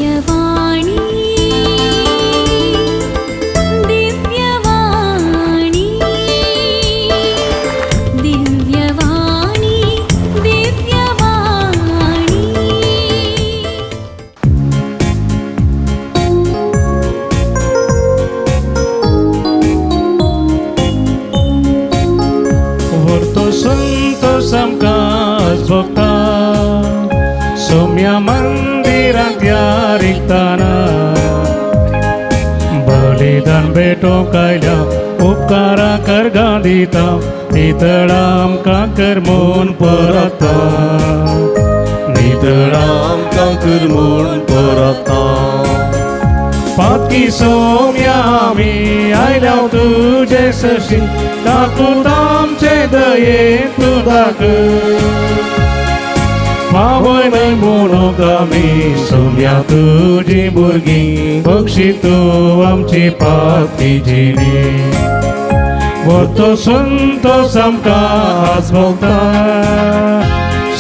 दिव्यवाणी दिव्यवाणी दिव्यवाणी दिव्यवाणी। व्हरतो संतोष आमकां आज भोगता सोम्या मंदिरांत ह्या रिगताना बलिदान भेटोवंक आयल्या उपकारां करगां दिता नितळ आमकां कर म्हूण परता नितळ आमकां कर म्हूण परता। पातकी सोम्या आमी आयल्या तुजे सशी काकूत आमचे दयेन तूं दाखय पावय न्हय म्हणूंक आमी सोम्या तुजी भुरगीं बक्षी तूं आमची पातकी जिणी व्हरतो संतोष आमकां आज भोगता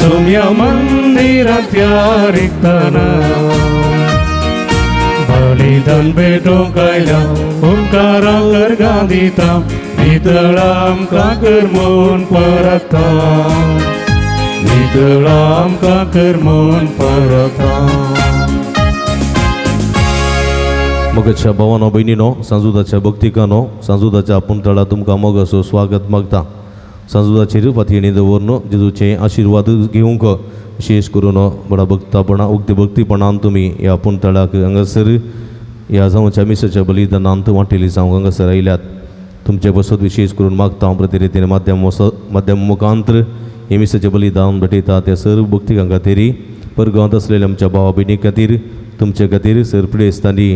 सोम्या मंदिरांत ह्या रिगतना बलिदान भेटोवंक आयल्या उपकारां करगां दिता नितळ आमकां कर म्हूण परता नितळ आमकां कर म्हूण परता। मोगाच्या भावानो भयणीनो, सांजुदाच्या भक्तिकानो, सांजुदाच्या पुणतळा तुमकां मोगाचो स्वागत मागता। सांजुदाचेर फातयेणी दवरून जेजूचे आशिर्वाद घेवंक विशेष करून बडा भक्तापणा उक्ती भक्तीपणान तुमी ह्या पुणतळाक हांगासर ह्या जावच्या मिसाच्या बलिदानांत वांटेली जावंक हांगासर आयल्यात। तुमचे बसत विशेष करून मागता हांव प्रतिरितीन माध्यम मुखांतर हे मिसाचें बलिदान भेटयता त्या सर्व भक्तिकां खातीर, परगांवांत आसलेल्या आमच्या भावा भयणी खातीर, तुमचे खातीर सर पिडेस्तांनी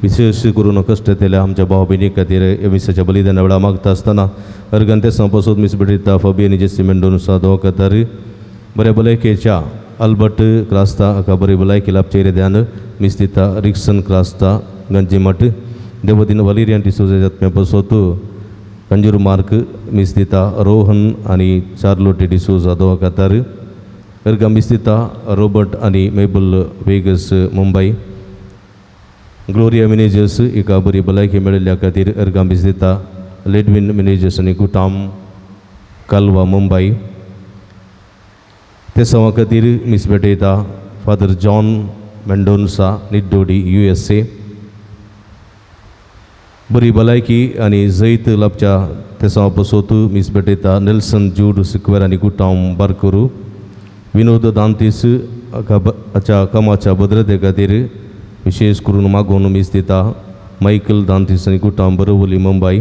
विशेष करून कश्ट येतल्या आमच्या भावा भयणी खातीर ह्या मिसाच्या बलिदाना वेळार मागता आसतना अर्गन ते संपसोत मीस भेटयता फबी आनी जेसी मेंडोन्सा दो खातीर बऱ्या भलायकेच्या अल्बर्ट क्रास्ता हाका बरी भलायकी लाभचे ध्यान मीस दिता Rixon Crasta गंजीमठ देवदीन Valerian D'Souza आत्म्या पसोत Kanjur mark मीस दिता रोहन आनी चार्लोटी डिसोजा दो खातीर अर्गा मीस दिता रॉबर्ट आनी मेबल वेगस मुंबय ग्लोरिया मिनेजस हिका बरी भलायकी मेळिल्ल्या खातीर अर्गां मीस दिता लेडविन मिनेजस आनी गुटाम कालवा मुंबय ते सवा खातीर मीस भेटयता father John Mendonca Niddodi USA बरी भलायकी आनी जैत लाभच्या तेसांव पसोत मीस भेटयता नेल्सन जूड सिक्वेर आनी गुटाम बारकरू विनोद दांतीस हाच्या कामाच्या भद्रते खातीर विशेष करून मागोवन मीस दिता मायकल दांतीस आनी गुटाम बरोवली मुंबय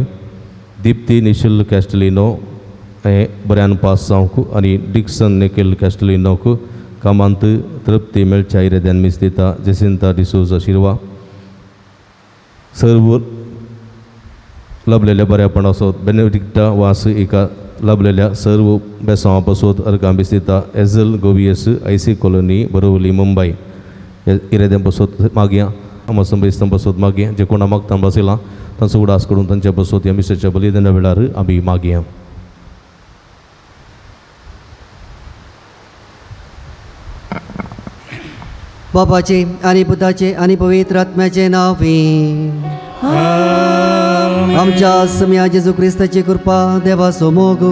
दीप्ती निशल कॅस्टलिनो हें बऱ्यान पास जावंक आनी डिक्सन निकेल कॅस्टलिनोक कामांत तृप्ती मेळच्या इराद्यान मीस दिता जेसिंता डिसोजा शिरवा सर्व लाभलेल्या बऱ्यापणा असो बेनेडिक्टा वास हिका लाभलेल्या सर्व बेसांवा पासत अर्गां मीस दिता एझल गोवियस आयसी कॉलनी बरोवली मुंबय इराद्यां पासत मागया आमा संबेस्तां पासत मागया जे कोणा मागता बसयलां तांचो उडास करून तांच्या पासत ह्या मिसाच्या बलिदाना वेळार आमी मागया। बापाचे आनी पुताचे आनी पवित्र आत्म्याचे नांवे आमच्या सम्या जेजू क्रिस्ताची कृपा देवाचो मोग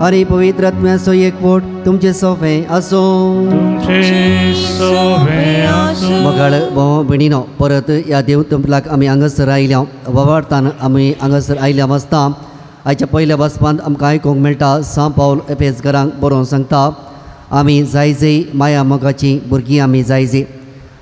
आनी पवित्र आत्म्याचो एकवट तुमचे सोफे आसूं। तुमचे सोफे आसूं। मगाळ भाव भयणीनो, परत ह्या देव तेंपलाक आमी हांगासर आयल्या ववाडतान आमी हांगासर आयल्या वाचता आयच्या पयल्या वाचपांत आमकां आयकूंक मेळटा सां पावल एफेसगरांक बरोवन सांगता आमी जायजे माया मोगाची भुरगीं आमी जायजे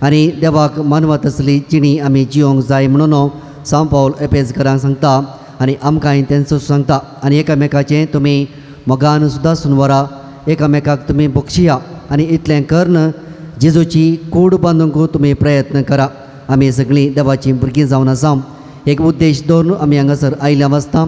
आनी देवाक मानवत आसली जिणी आमी जियोंक जाय म्हणून सां पावल एफेसगरांक सांगता आनी आमकांय तेंचो सांगता आनी एकामेकाचें तुमी मोगान सुद्दां सुनवरा एकामेकाक तुमी बक्षिया आनी इतलें करून जेजूची कूड बांदूंक तुमी प्रयत्न करा। आमी सगळीं देवाचीं भुरगीं जावन आसा एक उद्देश दवरून आमी हांगासर आयल्या वाचता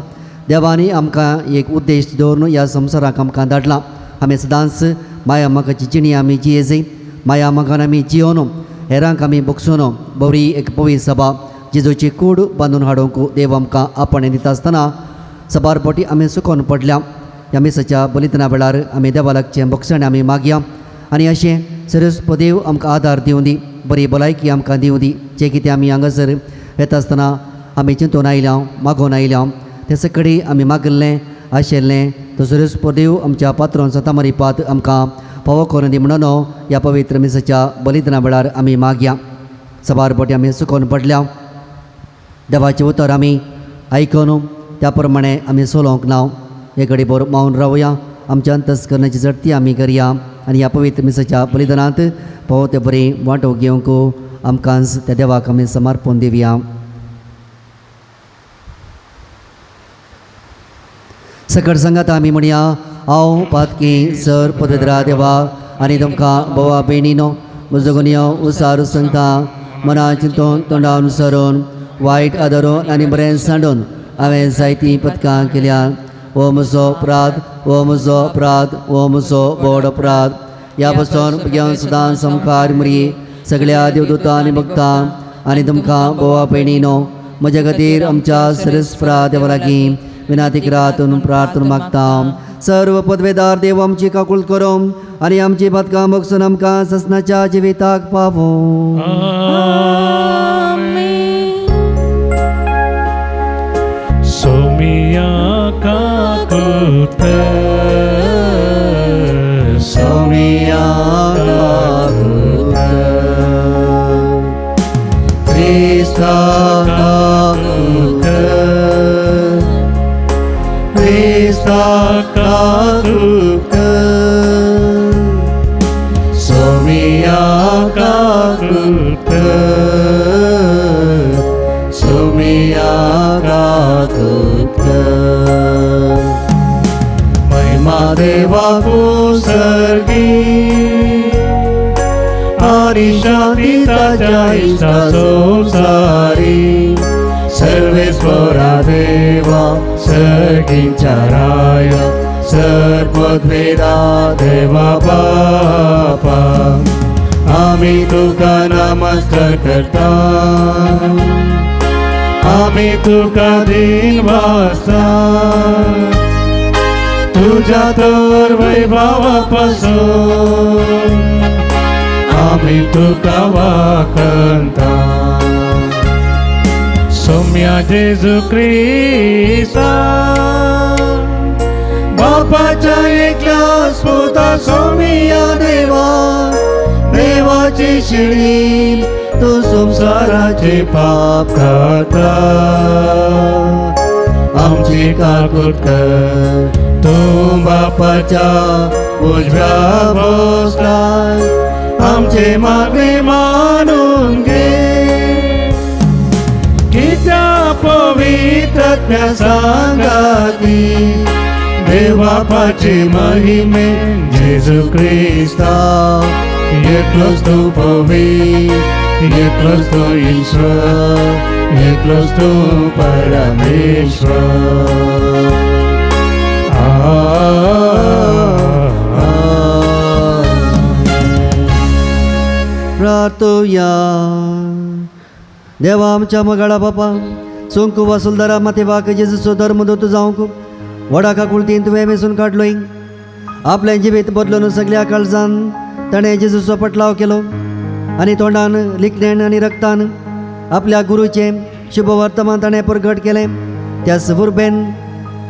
देवांनी आमकां एक उद्देश दवरून ह्या संवसाराक आमकां धाडला। आमी सदांच माया मोगाची जिणी आमी जियेजी माया मोगान आमी जियोन हेरांक आमी बक्षून बरी एक पवित्र सभा जेजूची कूड बांदून हाडूंक देव आमकां आपणे दिता आसतना सबार फावटी आमी सुकोन पडल्या। ह्या मिसाच्या बलिदाना वेळार आमी देवा लागचें बक्षण आमी मागया आनी अशें सरस्पदेव आमकां आदार दिवं दी। बरी भलायकी आमकां दिवं दी. जें कितें आमी हांगासर येता आसतना आमी चिंतून आयल्या, मागोवन आयल्या, ते सगळी आमी मागिल्लें आशिल्लें तसोच देव आमच्या पात्रोन सतामरी पात आमकां फावो करून दी म्हणून ह्या पवित्र मिसाच्या बलिदाना वेळार आमी मागया. सबार बोटी आमी सुकोवन पडल्या. देवाचें उतर आमी आयकून त्या प्रमाणे आमी चलोवंक ना. हे घडी भर मावन रावया, आमच्या अंतस्करणाची झडती आमी करया आनी ह्या पवित्र मिसाच्या बलिदानांत फावो ते बरी वांटो घेवंक आमकां त्या देवाक आमी समर्पण दिवया. सकट संगात आमी म्हणया, हांव पातकी सर पवित्र देवा आनी तुमकां बोवा भयणीनो म्हजो उसार सांगता, मना चिंतून तोंडान सरून वायट आदरून आनी बरें सांडून हांवें जायतीं पदकां केल्या. हो म्हजो अपराध, हो म्हजो अपराध, हो म्हजो व्हड अपराध. ह्या पासून घेवन सदां संकार मुरी सगळ्या देवदूतां आनी भक्तां आनी तुमकां बोवा भयणीनो म्हज्या खातीर आमच्या सरस्प्रा देवा लागीं विनाती करात प्रार्थना मागता. सर्व पदवेदार देव आमची काकूळ करूं आनी आमची पदकां बगसून आमकां ससनाच्या जिविताक पावूं. सोमिया काकुत, सोमिया काकुत, क्रिस्ता काकुत, क्रिस्ता काकुत, सोमिया काकुत, सोमिया काकुत. महिमा देवाकू सर्गी आणि शांती ताच्या इश्टा संवसारी. सर्वेस्वरा देवा सर्गींच्या राया सर्वद्वेदा देवा बापा, आमी तुका नमस्कार करता, आमी तुका दिन वाजता, तुझ्या तर वैभवापासून आमी तुका वाखणता. सोम्या जेजू क्रिस्ता बापाच्या एकल्या स्फुता सोमिया देवा, देवाची शिळी तू संसाराचे पाप खाता, आमची काकूट कर. तूं बापाच्या उजव्या बसलाय, आमचे मागणे मानून घे. कित्या पवित्र सांगाती देवापाचे महिमे जेजू क्रिस्ता, एकलोच तूं पवित्र, एकलोच तूं ईश्वर, एकलोच तूं परमेश्वर. प्रार्थुया. देवा आमच्या मगाळा बापा, सोंकू वासुलदारा माथेवाक जेजूचो धर्मदूत जावंक व्हडा काकुळतीन तुवें मेसून काडलोय. आपलें जिवीत बदलून सगळ्या काळजान ताणें जेजूचो पटलाव केलो आनी तोंडान लिखणेन आनी रक्तान आपल्या गुरूचें शुभ वर्तमान ताणें प्रगट केलें. त्या उर्बेन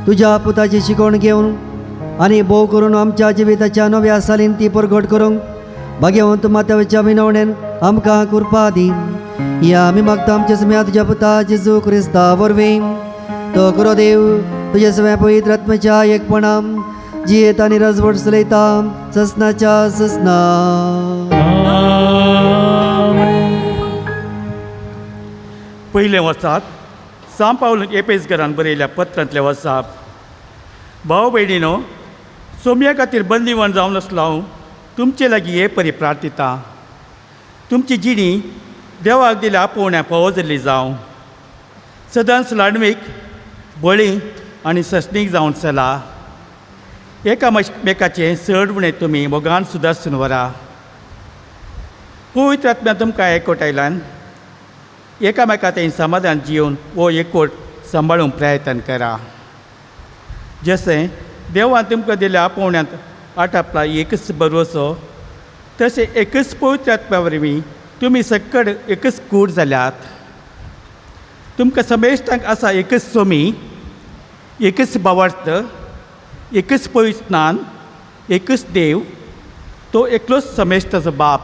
तुज्या पुताची शिकवण घेवन आनी भोव करून आमच्या जिविताच्या नव्या सालीन ती प्रगट करूंक भाग्यवंत माथ्याच्या विनवणेन आमकां कृपा दी. ह्या आमी मागता आमच्या सम्या तुज्या पुता जेजू क्रिस्ता वरवीं. तो करो देव तुज्या सगळ्या पवित्र आत्म्याच्या एकपणान जियेत आनी रजवट चलयता ससनाच्या ससना. पयलें वसाप सांव पावल एपेसगरान बरयल्या पत्रांतलें वसाप. भाव भयणीनो, सोमया खातीर बंदीवान जावन आसलो हांव तुमचे लागीं हे परी प्रार्थिता. तुमची जिणी देवाक दिल्या आपोवण्या फावो जाल्ली जावं, सदांच लाडवीक बळी आनी ससणीक जावन चला. एकामेकाचें चड उणें तुमी मोगान सुदारसून व्हरा. पवित्र आत्म्या तुमकां एकवटायल्यान एकामेका तें समाधान जिवन हो एकवट सांबाळूंक प्रयत्न करा. जशें देवान तुमकां दिल्या आपोवण्यांत आटापला एकच बरोसो, तशें एकच पवित्र आत्म्या वरवीं तुमी सक्कड एकच कूड जाल्यात. तुमकां समेश्टांक आसा एकच सोमी, एकच भावार्थ, एकच पवित्र, एकच देव, तो एकलोच समेश्टाचो बाप.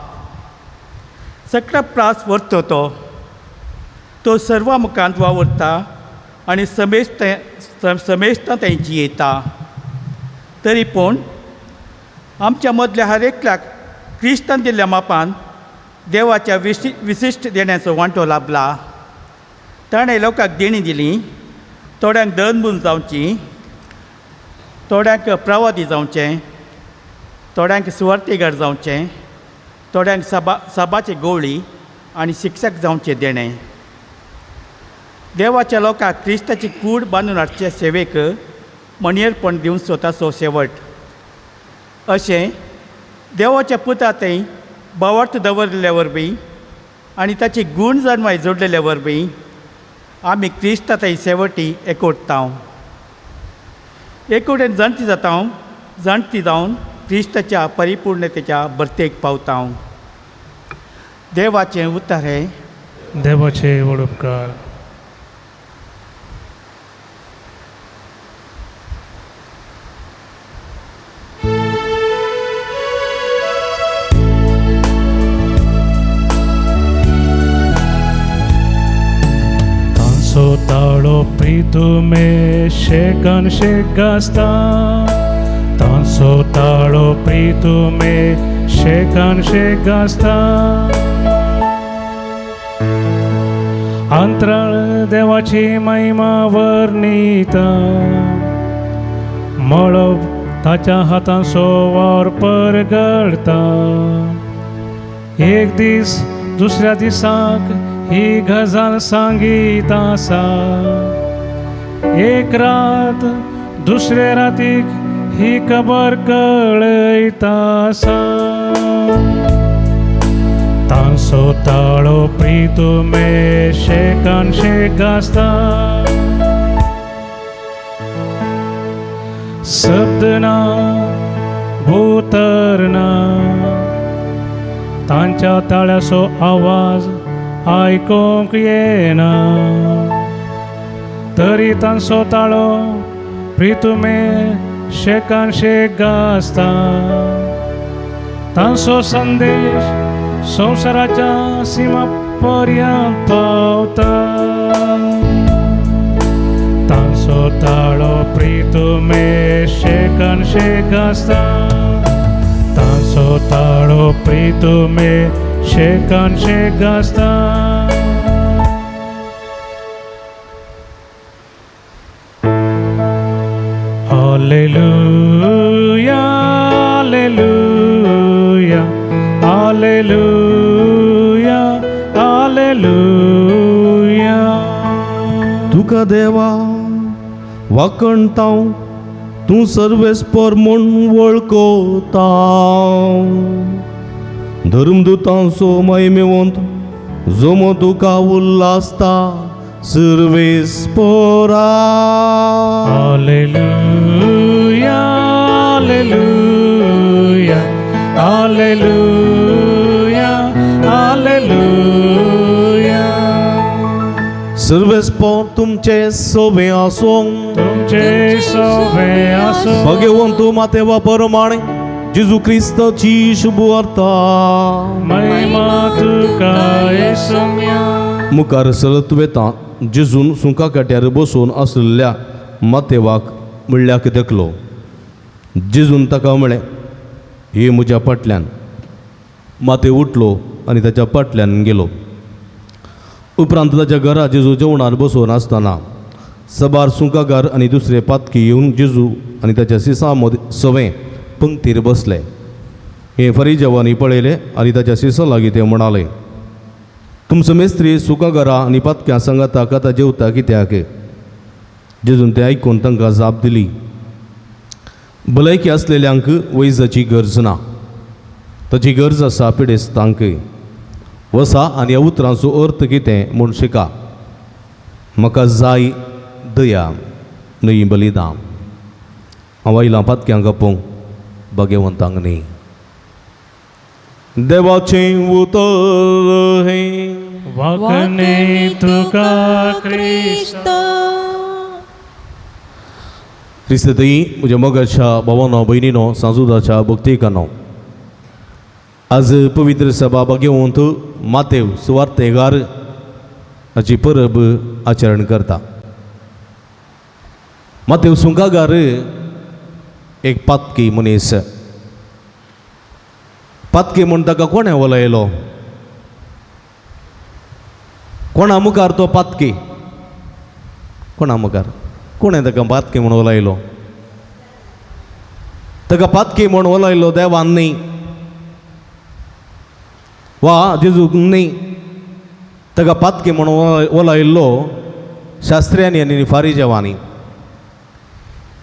सगळ्या प्रास व्हरतो तो, तो सर्वा मुखांत वावुरता आनी समेस्त समेस्तां थंय जियेता. तरी पूण आमच्या मदल्या हर एकल्याक क्रिस्तान दिल्ल्या मापान देवाच्या विशिश्ट देण्याचो वांटो लाभला. ताणें लोकांक देणी दिली, थोड्यांक दनबून जावची, थोड्यांक प्रवादी जावचें, थोड्यांक सुवार्थीगार जावचें, थोड्यांक सभाचे गोवळी आनी शिक्षक जावचें देणें. देवाच्या लोकांक क्रिस्ताची कूड बांदून हाडचे सेवेक मणयेरपण दिवन स्वताचो शेवट. अशें देवाच्या पुता थंय भावार्थ दवरिल्ल्या वरवीं आनी ताची गूण जाणवाय जोडलेल्या वरवीं आमी क्रिस्ता थंय शेवटी एकवटता. एकवटेन जाणटी जाता, जाणटी जावन क्रिस्ताच्या परिपूर्णतेच्या भरतेक पावता. देवाचें उतर हें. देवाचे व्हड उपकार. तांचो ताळो प्रितुमे शेकान शेक गाजता, तांचो ताळो प्रितुमे शेकान शेक गाजता. अंतराळ देवाची महिमा वर्णिता, मळब ताच्या हातांचो वावर परगळता. एक दीस दुसऱ्या दिसाक ही गजाल सांगीत आसा, एक रात दुसरे रातीक ही खबर कळयत आसा. तांचो ताळो प्रितुमे शेकान शेक गाजता, शब्द ना भूतर ना, तांच्या ताळ्याचो आवाज आयकूंक येना. तरी तांचो ताळो प्रितुमे शेकान शेक गाजता, तांचो संदेश संवसाराच्या सीमा पर्यंत पावता. तांचो ताळो प्रितुमे शेकान शेक गाजता, तांचो ताळो प्रितुमे शेकान शेक गाजता. Hallelujah, hallelujah, hallelujah, hallelujah. तुका देवा वाकणता तूं सर्वेस्पर म्हूण वळखता, धर्मदुतांचो महिमेवंत जोमो तुका उल्हासता सर्वेस्परा. Hallelujah, hallelujah, hallelujah, hallelujah. सर्वेस्पर तुमचे सोबे आसूं, तुमचे सोबे आसूं. भगवंत मातेवा परमाणे जेजू क्रिस्ताची शुभ वार्ता. महिमा तुका येसुम्या. मुखार सरत वेता जेजून सुंका काट्यार बसून आशिल्ल्या मातेवाक म्हणल्याक देखलो. जेजून ताका म्हळें, हे म्हज्या फाटल्यान. माते उठलो आनी ताच्या फाटल्यान गेलो. उपरांत ताच्या घरा जेजू जेवणार बसून आसतना सबार सुंकागार आनी दुसरे पातकी येवन जेजू आनी ताच्या सिसा मदीं सवें पंक्तीर बसले. हे फरिजवांनी पळयलें आनी ताच्या सिसा लागीं ते म्हणाले, तुमचो मेस्त्री सुकागारां आनी पातक्यां सांगाता आतां जेवता कित्याक? जेजून तें आयकून तांकां जाप दिली, भलायकी आसलेल्यांक वैजाची गरज ना, ताची गरज आसा पिडेस्तांक. वसा आनी ह्या उतरांचो अर्थ कितें म्हूण शिका. म्हाका जाय दया न्हय बलिदान, हांव आयलां पातक्यांक आपोवंक, भाग्यवंतांक न्ही. देवाचें उतर हें. वाकणे तुका क्रिस्ता. क्रिस्तई म्हज्या मोगाच्या भावानो भयणीनो, सांजुदाच्या भक्तिकानो, आज पवित्र सभा भाग्यवंत मातेव सुवार्तेगार हाची परब आचरण करता. मातेव सुंकागार एक पातकी मनीस. पातकी म्हूण ताका कोणें वलयलो? कोणा मुखार तो पातकी? कोणा मुखार कोणें ताका पातकी म्हूण वलयलो? ताका पातकी म्हूण वलयलो देवान न्ही वा जेजूक न्ही, ताका पातकी म्हूण वलयल्लो शास्त्र्यांनी आनी फारिजेवांनी.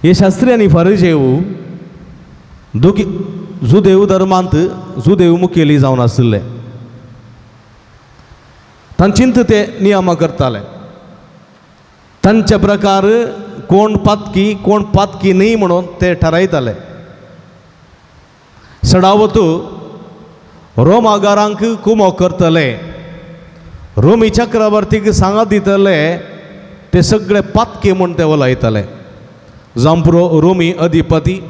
हे शास्त्री आनी फारिजेव दुखी जुदेव धर्मांत जुदेव मुखेली जावन आशिल्ले. तांचींत ते नियमां करताले. तांचे प्रकार कोण पातकी कोण पातकी न्ही म्हणून ते ठरायताले. सडावत रोमागारांक कुमो करतले, रोमी चक्रवर्तीक सांगात दितले, ते सगळे पातकी म्हूण ते वलायताले. जांप्रो रोमी अधिपती,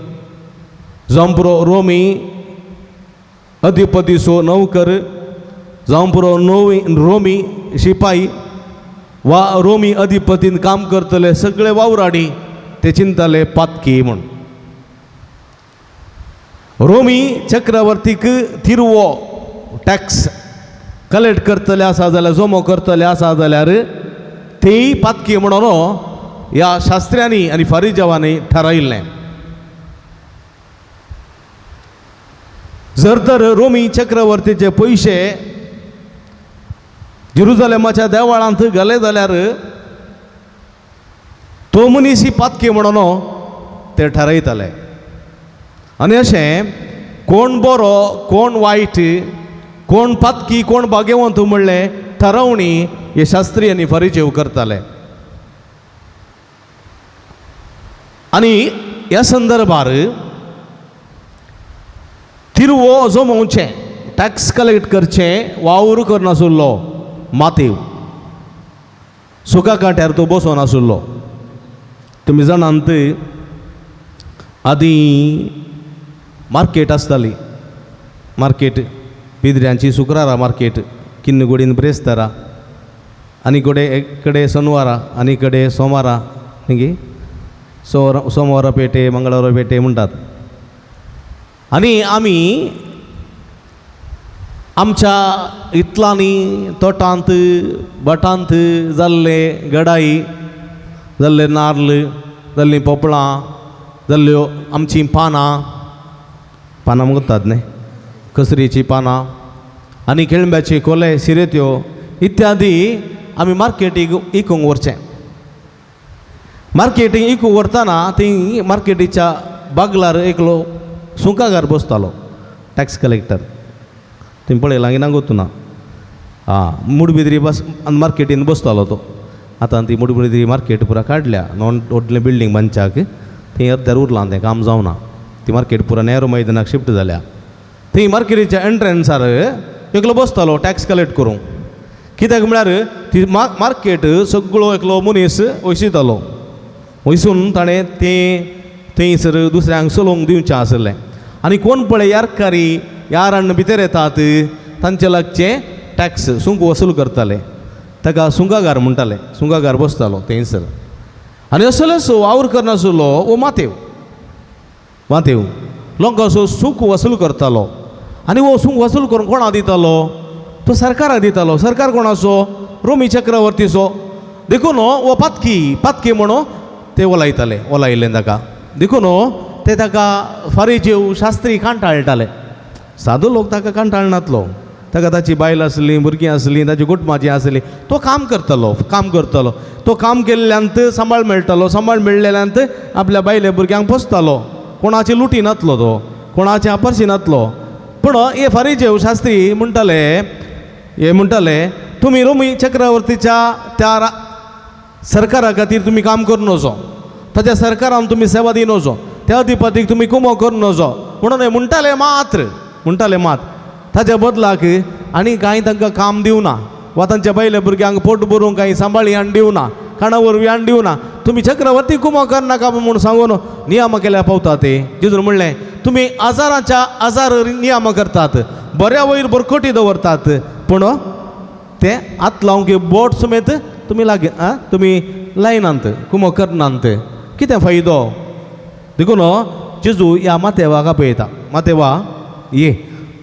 जांप्रो रोमी अधिपतीचो नौकर, जांप्रो नोवी रोमी शिपाई वा रोमी अधिपतीन काम करतले सगळे वावराडी ते चिंतले पातकी म्हूण. रोमी चक्रवर्तीक तिरवो टॅक्स कलेक्ट करतले आसा जाल्यार, जमो करतले आसा जाल्यार तेय पातकी म्हणून ह्या शास्त्र्यांनी आनी फारिजेवांनी थारायिल्लें. जर तर रोमी चक्रवर्तीचे पयशे जेरुजलेमाच्या देवळांत घाले जाल्यार तो मनीस ही पातकी म्हणून ते थारायताले. आनी अशें कोण बरो कोण वायट, कोण पातकी कोण भाग्यवंत म्हणलें थारावणी हे शास्त्री आनी फारिजेव करताले. आनी ह्या संदर्भार तिरवो जमोवचें, टॅक्स कलेक्ट करचें वावर करनासलो मातेव. सुका कांट्यार तो बसोन आसलो. तुमी जाणांत आदीं मार्केट आसताली, मार्केट पिद्र्यांची शुक्रारा मार्केट, किन्नगोडीन ब्रेस्तारा, आनी कडे एक कडे सोनवारा आनी कडे सोमारा, न्ही सोमवारा पेटे मंगळवारा पेटे म्हणटात. आनी आमी आमच्या इतलांनी तोटांत भाटांत जाल्ले गडाई, जाल्ले नार्ल, जाल्लीं पोपळां, जाल्ल्यो आमचीं पानां, पानां मुगतात न्ही, कसरीचीं पानां आनी केळंब्याची कोले, सिरेत्यो इत्यादी आमी मार्केटीक इकूंक व्हरचें. मार्केटीक इकूंक व्हरतना ती मार्केटीच्या बागलार एकलो सुंकागार बसतालो, टॅक्स कलेक्टर. तुमी पळयलां की ना गोतू ना? आं, मुडबिद्री बस मार्केटीन बसतालो तो. आतां ती मुडबिद्री मार्केट पुरा काडल्या, नॉन व्हडलें बिल्डींग बांदच्याक थंय अर्द्यार उरलां तें काम जावना. ती मार्केट पुरा नेहरू मैदानाक शिफ्ट जाल्या. थंय मार्केटीच्या एंट्रन्सार एकलो बसतालो टॅक्स कलेक्ट करूंक. कित्याक म्हळ्यार ती मार्केट सगळो एकलो मनीस वयशितालो, वयसून ताणें तें थंयसर दुसऱ्यांक चलोवंक दिवचें आसलें. आनी कोण पळय यारकारी यारान भितर येतात तांचे लागचे टॅक्स सुंक वसूल करताले. ताका सुंगागार म्हणटाले, सुंगागार बसतालो थंयसर. आनी असलोच वावर करनासलो वो मातेव. मातेव लोकांचो सूख वसूल करतालो. आनी हो सूख वसूल करून कोणा दितालो? तो सरकाराक दितालो. सरकार कोणाचो? रोमी चक्रवर्तीचो. देखून हो पातकी पातकी म्हणून ते वलायताले, वलायिल्लें ताका. देखून ते ताका फारिजेव शास्त्री कांटाळटाले. सादो लोक ताका कांटाळनातलो. ताका ताची बायल आसली, भुरगीं आसलीं, ताची कुटुंबाची आसली. तो काम करतालो, काम करतालो. तो काम केल्ल्यांत सांबाळ मेळटालो, सांबाळ मेळ्ळेल्यांत आपल्या बायले भुरग्यांक पोसतालो. कोणाची लुटी नातलो तो, कोणाचे आपरशी नातलो. पूण हे फारिजेव शास्त्री म्हणटाले, हे म्हणटाले तुमी रोमी चक्रवर्तीच्या त्या सरकारा खातीर तुमी काम करून वचो, ताच्या सरकारान तुमी सेवा दिवन वचो, त्या अधिपतीक तुमी कुमो करून वचो म्हणून हे म्हणटाले मात्र, म्हणटाले मात. ताच्या बदलाक आनी कांय तांकां काम दिवना वा तांच्या बायले भुरग्यांक पोट भरूंक कांय सांबाळी हाडून दिवना, खाणा वरवीं हाडून दिवना, तुमी चक्रवर्ती कुमो करनाका म्हूण सांगून नियम केल्या पावता ते. जेजून म्हणलें तुमी हजारांच्या हजार नियम करतात, बऱ्या वयर बरकोटी दवरतात, पूण ते हात लावंक बोट समेत तुमी लागीं आं तुमी लायनात, कुमो करनात, कितें फायदो? देखून जेजू ह्या मातेवाक आपयता, मातेवा ये,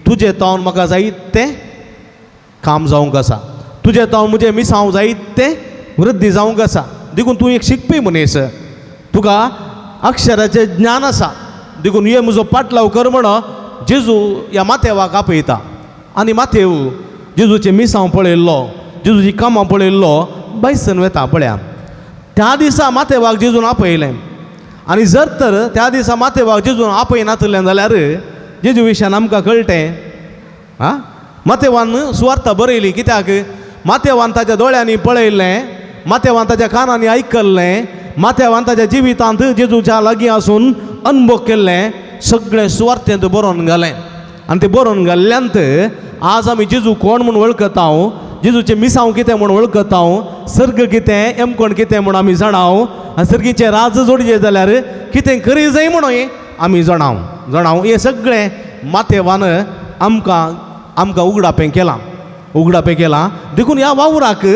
तुजें तावन म्हाका जायतें काम जावंक आसा, तुजें तावन म्हजें मिसांव जायतें वृद्धी जावंक आसा, देखून तूं एक शिकपी मनीस, तुका अक्षराचें ज्ञान आसा, देखून ये म्हजो पाटलाव कर म्हण जेजू ह्या मातेवाक आपयता. आनी मातेव जेजूचें मिसांव पळयल्लो, जेजूची कामां पळयल्लो, बायसन वेता पळया. त्या दिसा मातेवाक जेजून आपयलें आनी जर तर त्या दिसा मातेवाक जेजून आपयनातलें जाल्यार जेजू विशयान आमकां कळटें. आं, मातेवान सुवार्ता बरयली कित्याक? मातेवान ताच्या दोळ्यांनी पळयल्लें, मातेवान ताच्या कानांनी आयकल्लें, मातेवान ताच्या जिवितांत जेजूच्या लागीं आसून अनुभव केल्लें, सगळें सुवार्थेंत बरोवन घालें. आनी तें बरोवन घाल्ल्यांत आज आमी जेजू कोण म्हूण वळखता, जेजूचें मिसांव कितें म्हूण वळखता, सर्ग कितें एमकोण कितें म्हूण आमी जाणाव, आनी सर्गीचें राज जोडचें जाल्यार कितें करी जाय म्हणून आमी जाणाव जाणाव. हें सगळें मातेवान आमकां आमकां उगडापें केलां, उगडापें केलां. देखून ह्या वावराक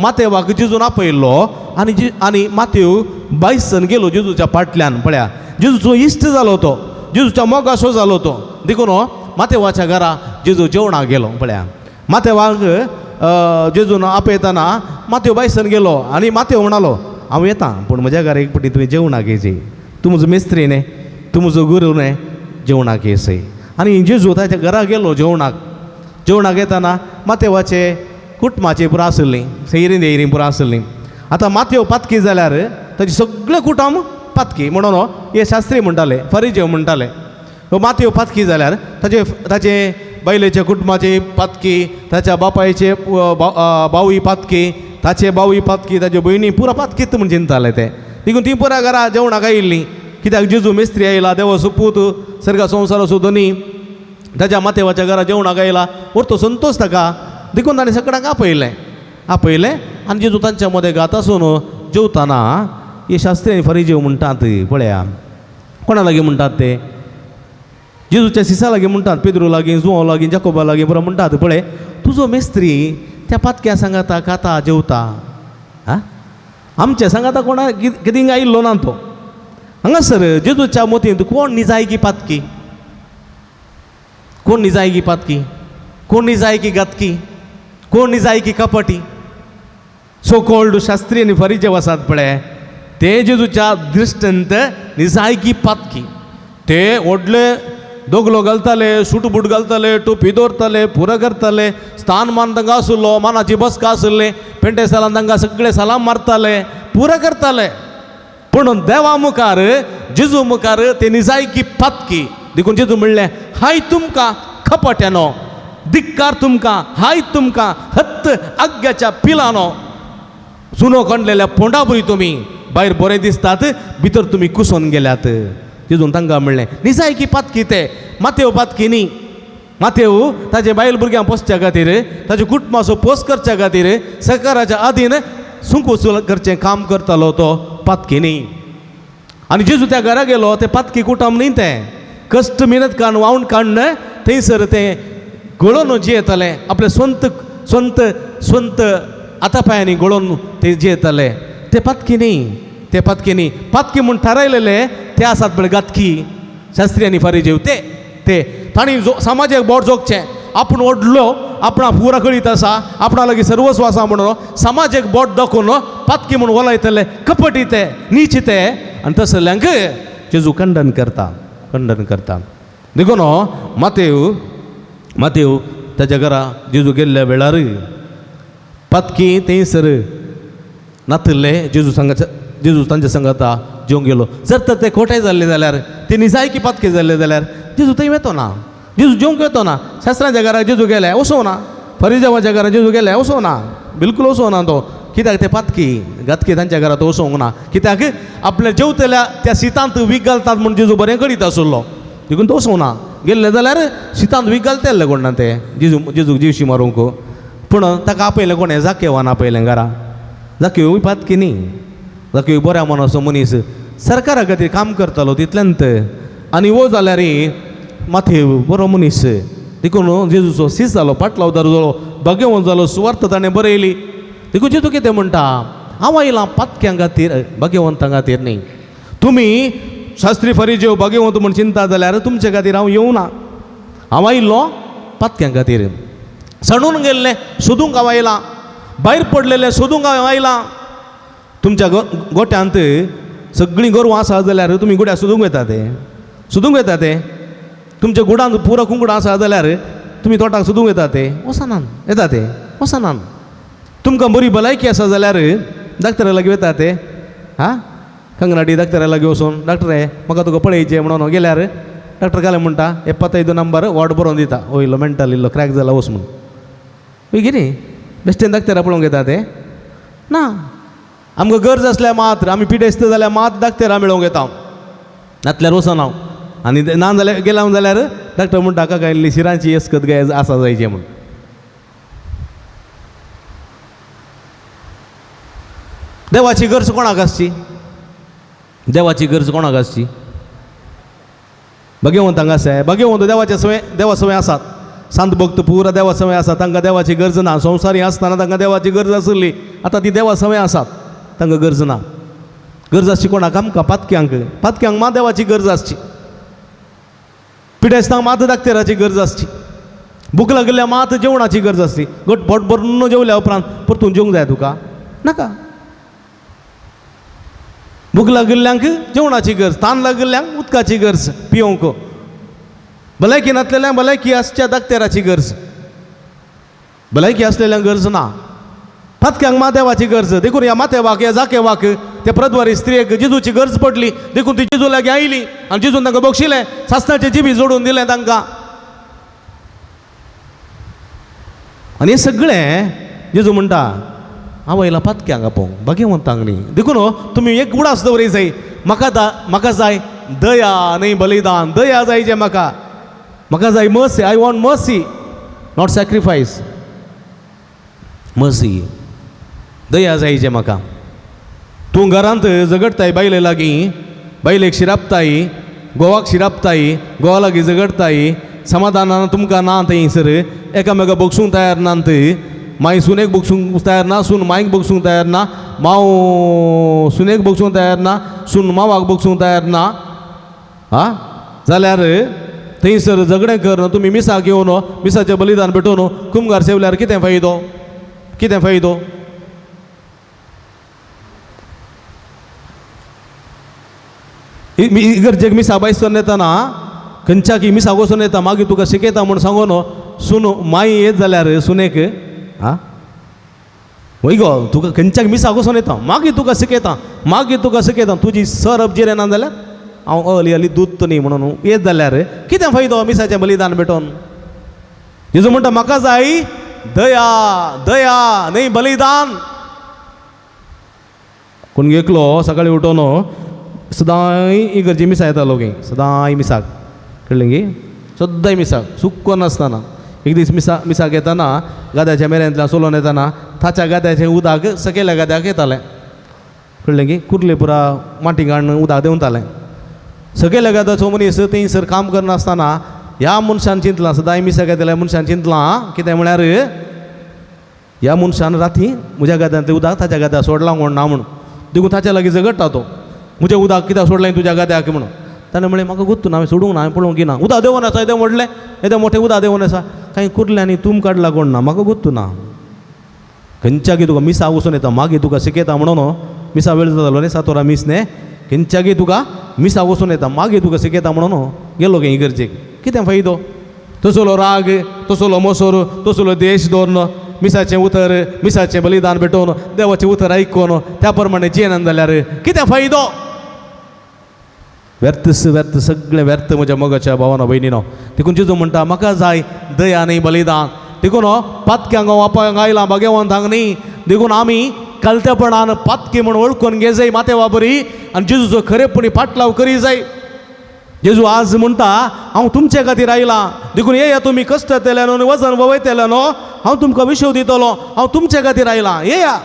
मातेवाक जेजून आपयल्लो आनी आनी मातेव बायसन गेलो जेजूच्या फाटल्यान. पळया जेजूचो इश्ट जालो तो, जेजूच्या मोगासो जालो तो. देखून मातेवाच्या घरा जेजू जेवणाक गेलो. पळया मातेवाक जेजून आपयतना मातेव बायसन गेलो आनी मातेव म्हणालो हांव येता, पूण म्हज्या घरा एक पटी तुवें जेवणाक येयची, तूं म्हजो मिस्त्री न्ही, तूं म्हजो गुरू न्ही, जेवणाक येसय. आनी जेजू ताच्या घरा गेलो जेवणाक. जेवणाक येताना मातेवाचे कुटुंबाची पुरा आसली, सैरीं देयरीं पुरा आसली. आतां मातेव पातकी जाल्यार ताजें सगळें कुटुंब पातकी म्हणून हे शास्त्री म्हणटाले, फरिजेव म्हणटाले. मातेव पातकी जाल्यार ताजे ताजे बायलेच्या कुटुंबाची पातकी, ताच्या बापायचे बावूय पातकी, ताचे बावूय पातकी, ताचे भयणी पुरा पातकीत म्हूण चिंतताले ते. देखून ती पुरा घरा जेवणाक आयिल्लीं कित्याक जेजू मिस्त्री आयला, देवाचो पूत, सर्गा संवसाराचो धनी, ताच्या मातेवाच्या घरा जेवणाक आयला, व्हरतो संतोश ताका. देखून ताणें सगळ्यांक आपयलें आपयलें आनी जेजू तांच्या मदें गात आसून जेवताना हे शास्त्री आनी फरिजेव म्हणटात पळया कोणा लागीं म्हणटात ते, जेजूच्या सिसा लागीं म्हणटात, पेद्रू लागीं, जुवांव लागीं, जाकोबा लागीं पुरो म्हणटात पळय तुजो मेस्त्री त्या पातक्या सांगाता खाता जेवता, आं आमच्या सांगाता कोणा कितें आयिल्लो ना तो. हांगासर जेजूच्या मतींत कोण निजायकी पातकी, कोण निजायकी पातकी, कोण निजायकी घातकी, कोण निजायकी कपटी, सो कोल्ड शास्त्री आनी फरिजेव आसात पळय ते जेजूच्या दृश्टंत निजायकी पातकी. ते व्हडले दोगलो घालताले, सूट बूट घालताले, टोपी दवरताले, पुरो करताले, स्थान मान तांकां आशिल्लो, मानाची बसका आशिल्ली, पेंटे सालान तांकां सगळे सलाम मारताले, पुरो करताले. पूण देवा मुखार जेजू मुखार ते निजायकी पातकी. देखून जेजू म्हणलें हाय तुमकां कपट्यानो, धिक्कार तुमकां, हाय तुमकां हत्त आग्याच्या पिलानो, चुनो काडलेल्या पोंडा बरी तुमी भायर बरें दिसतात, भितर तुमी कुसोन गेल्यात. जेजून तांकां म्हणलें निजायकी पातकी ते, मातेव पातकी न्ही. मातेव ताजे बायल भुरग्यांक पोसच्या खातीर, ताजे कुटुंबाचो पोस करच्या खातीर सरकाराच्या आदीन सुंक वसूल करचें काम करतालो तो पातकी न्ही. आनी जेजू त्या घरा गेलो तें पातकी कुटुंब न्ही, तें कश्ट मेहनत काडून वावण काडून थंयसर तें गळोवन जियेतालें, आपले स्वंत स्वंत स्वंत आतापायांनी गळोवन ते जियेताले. ते पातकी न्ही, ते पातकी न्ही. पातकी म्हूण थारायलेले ते आसात पळय घातकी शास्त्री आनी फरिजेव, ते ते तांणी जो समाजाक बोट जोगचें, आपूण व्हडलो, आपणा पुरा कळीत आसा, आपणा लागीं सर्वस्व आसा म्हणून समाजाक बोट दाखोवन पातकी म्हूण वलायतले, कपटी ते, नीच ते. आनी तसल्यांक जेजू खंडन करता, खंडन करता. देखून मातेव मातेव ताच्या घरा जेजू गेल्ल्या वेळार पातकी थंयसर नातिल्ले जेजू सांगाच्या जेजू तांच्या सांगाता जेवंक गेलो. जर तर ते खोटे जाल्ले जाल्यार, ते निजायकी पातके जाल्ले जाल्यार जेजू थंय वेतो ना, जेजू जेवंक वेतो ना. शास्त्रांच्या घरा जेजू गेले वसो ना, फरिजेवाच्या घरा जेजू गेले वसो ना, बिलकूल वसो ना तो. कित्याक ते पातकी घातकी तांच्या घरांत वसोंक ना. कित्याक आपल्या जेवतल्या त्या शितांत वीख घालतात म्हूण जेजू बरें करीत आशिल्लो, देखून तो वसोंक ना. गेल्ले जाल्यार शितांत वीख घालतले कोण ना ते जेजू जेजूक जिवशी मारूंक. पूण ताका आपयलें कोणें? जाकेवान आपयलें घरा. जाकेवूय पातकी न्ही, जाकेव बऱ्या मनाचो मनीस, सरकारा खातीर काम करतालो तितल्यान. आनी वो जाल्यार माथेव बरो मनीस, देखून जेजूचो सीस जालो, पाटलावदार जालो, भाग्यवंत जालो, सुवार्थ ताणें बरयली. देखून जेजू कितें म्हणटा, हांव आयलां पातक्यां खातीर, भाग्यवंतां खातीर न्ही. तुमी शास्त्री फरिजेव भाग्यवंत म्हूण चिंता जाल्यार तुमचे खातीर हांव येवना, हांव आयिल्लो पातक्यां खातीर. सणून गेल्लें सोदूंक हांव आयलां, भायर पडलेलें सोदूंक हांव आयलां. तुमच्या गोट्यांत सगळीं गोरवां आसा जाल्यार तुमी गुड्या सोदूंक वयता ते, सोदूंक वयता ते. तुमच्या गुडांत पुरो कुंकडां आसा जाल्यार तुमी तोटाक सोदूंक वयता ते, वचनान येता ते, वचनान. तुमकां बरी भलायकी आसा जाल्यार डाक्टरा लागीं वयता ते, हा कंगनाटी डाक्टरा लागीं वचून डाक्टर म्हाका तुका पळयचें म्हणून गेल्यार डाक्टर कालें म्हणटा, 75 नंबर वॉर्ड बरोवन दिता, ओ इल्लो मेंटल इल्लो क्रॅक जाला वच म्हूण. कितें बेश्टेन डाक्टरा पळोवंक येता ते ना. आमकां गरज आसल्यार मात्र, आमी पिडेस्त जाल्यार मात डाक्टरा मेळोवंक येता, नातल्यार वचना हांव. आनी ना जाल्यार गेला जाल्यार डाक्टर म्हणटा काका इल्ली शिरांची येसकत गाय आसा जायचें म्हूण. देवाची गरज कोणाक आसची? देवाची गरज कोणाक आसची? भाग्यवंतांक आसा. भाग्यवंत देवाचे सवय, देवा सवय आसात. सांत भक्त पुरा देवा सवय आसात, तांकां देवाची गरज ना. संवसारी आसतना तांकां देवाची गरज आसली, आतां ती देवा सवय आसात, तांकां गरज ना. गरज आसची कोणाक? आमकां पातक्यांक. पातक्यांक मात देवाची गरज आसची, पिडेस्तांक मात दाक्तेराची गरज आसची, भूक लागिल्ल्या मात जेवणाची गरज आसची. घट पोट भरून जेवल्या उपरांत परतून जेवंक जाय तुका? नाका. भूक लागिल्ल्यांक जेवणाची गरज, तान लागिल्ल्यांक उदकाची गरज पिवंक, भलायकी नासलेल्यांक भलायकी आसच्या दाक्तेराची गरज, भलायकी आसलेल्यांक गरज ना. पातक्यांक मात देवाची गरज. देखून ह्या माथेवाक, ह्या जाकेवाक, त्या प्रद्वारी स्त्रियेक जेजूची गरज पडली, देखून ती जेजू लागीं आयली आनी जेजून तांकां बक्षिलें, सासणाचें जिबी जोडून दिलें तांकां. आनी हें सगळें जेजू म्हणटा, हांव आयलां पातक्यांक आपोवंक, भाग्यवंतांक न्ही. देखून तुमी एक उडास दवरी जाय, म्हाका म्हाका जाय दया न्ही बलिदान, दया जाय जें म्हाका, म्हाका जाय mercy. I want mercy, not sacrifice. Mercy, दया जाय जें म्हाका. तूं घरांत झगडटाय बायले लागीं, बायलेक शिरापताय, घोवाक शिरापताय, घोवा लागीं झगडटाय, समाधानान तुमकां ना थंयसर, एकामेका बगसूंक तयार ना, माय सुनेक बगसूंक तयार ना, सून मायक बगसूंक तयार ना, माव सुनेक बगसूंक तयार ना, सून मावाक बगसूंक तयार ना, हा जाल्यार थंयसर झगडें कर. तुमी मिसाक येवन मिसाचें बलिदान पेटोवन कुमगार सेवल्यार कितें फायदो? कितें फायदो? इगर्जेक मिसा बायसून येताना खंयच्याकी मिसाक वचून येता, मागीर तुका शिकयता म्हूण सांगून सून माई येत जाल्यार सुनेक, हा वय गो तुका खंयच्याक मिसाक वचून येता, मागीर तुका शिकयता, मागीर तुका शिकयता, तुजी सरप जिरे ना जाल्यार हांव अली अली दूद न्ही म्हणून येत जाल्यार कितें फायदो मिसाचें बलिदान भेटोवन? जेजू म्हणटा म्हाका जाय दया, दया न्ही बलिदान. कोण एकलो सकाळीं उठोवन सदांय इगर्जे मिसा येतालो गे, सदांय मिसाक, कळ्ळें गे, सद्दांय मिसाक चुको नासतना. एक दीस मिसा मिसाक येताना गाद्याच्या मेरेंतल्यान सोलोवन येताना ताच्या गाद्याचें उदक सकयल्या गाद्याक येतालें, कळ्ळें गे, कुर्ले पुरा माटी काडून उदक देंवतालें. सकयल्या गाद्याचो मनीस थंयसर काम करनासतना ह्या मनशान चिंतलां, सदांय मिसाक येतल्या मनशान चिंतलां कितें म्हळ्यार ह्या मनशान राती म्हज्या गाद्यांतलें उदक ताच्या गाद्याक सोडलां कोण ना म्हणून, देखून ताच्या लागीं झगडटा तो, म्हजें उदक कित्याक सोडलें तुज्या गाद्याक म्हणून. ताणें म्हणलें म्हाका गोत्तू ना, हांवें सोडूंक ना, हांवें पळोवंक ना, उदक देंवोन आसा येदें व्हडलें, येदें मोठें उदक देंवोन आसा, कांय कुर्ल्यांनी तूम काडला कोण ना, म्हाका गोत्तू ना. खंयच्याकी तुका मिसा वचून येता, मागीर तुका शिकयता म्हणून मिसा वेळ जातालो न्ही, 7 वरां मीस न्ही, खंयच्याकी तुका मिसा वचून येता, मागीर तुका शिकयता म्हणून गेलो गे इगर्जेक. कितें फायदो? तसलो राग, तसलो मोसोर, तसलो देश दवरून मिसाचें उतर, मिसाचें बलिदान भेटोवन देवाचें उतर आयकून त्या प्रमाणे जियेना जाल्यार कितें फायदो? व्यर्थ व्यर्थ, सगळें व्यर्थ म्हज्या मोगाच्या भावानो भयणीनो. देखून जेजू म्हणटा म्हाका जाय दया न्ही बलिदान. देखून पातक्यांक वापांक आयलां, भाग्यवंतांक न्ही. देखून आमी कलतेपणान पातकी म्हूण वळखून घे जाय माते वाबरी आनी जेजूचो खरेपणी पाटलाव करी जाय. जेजू आज म्हणटा हांव तुमचे खातीर आयला, देखून येया तुमी कश्ट येतले न्हू, वजन वयतले न्हू, हांव तुमकां विशव दितलो, हांव तुमचे खातीर आयला, येया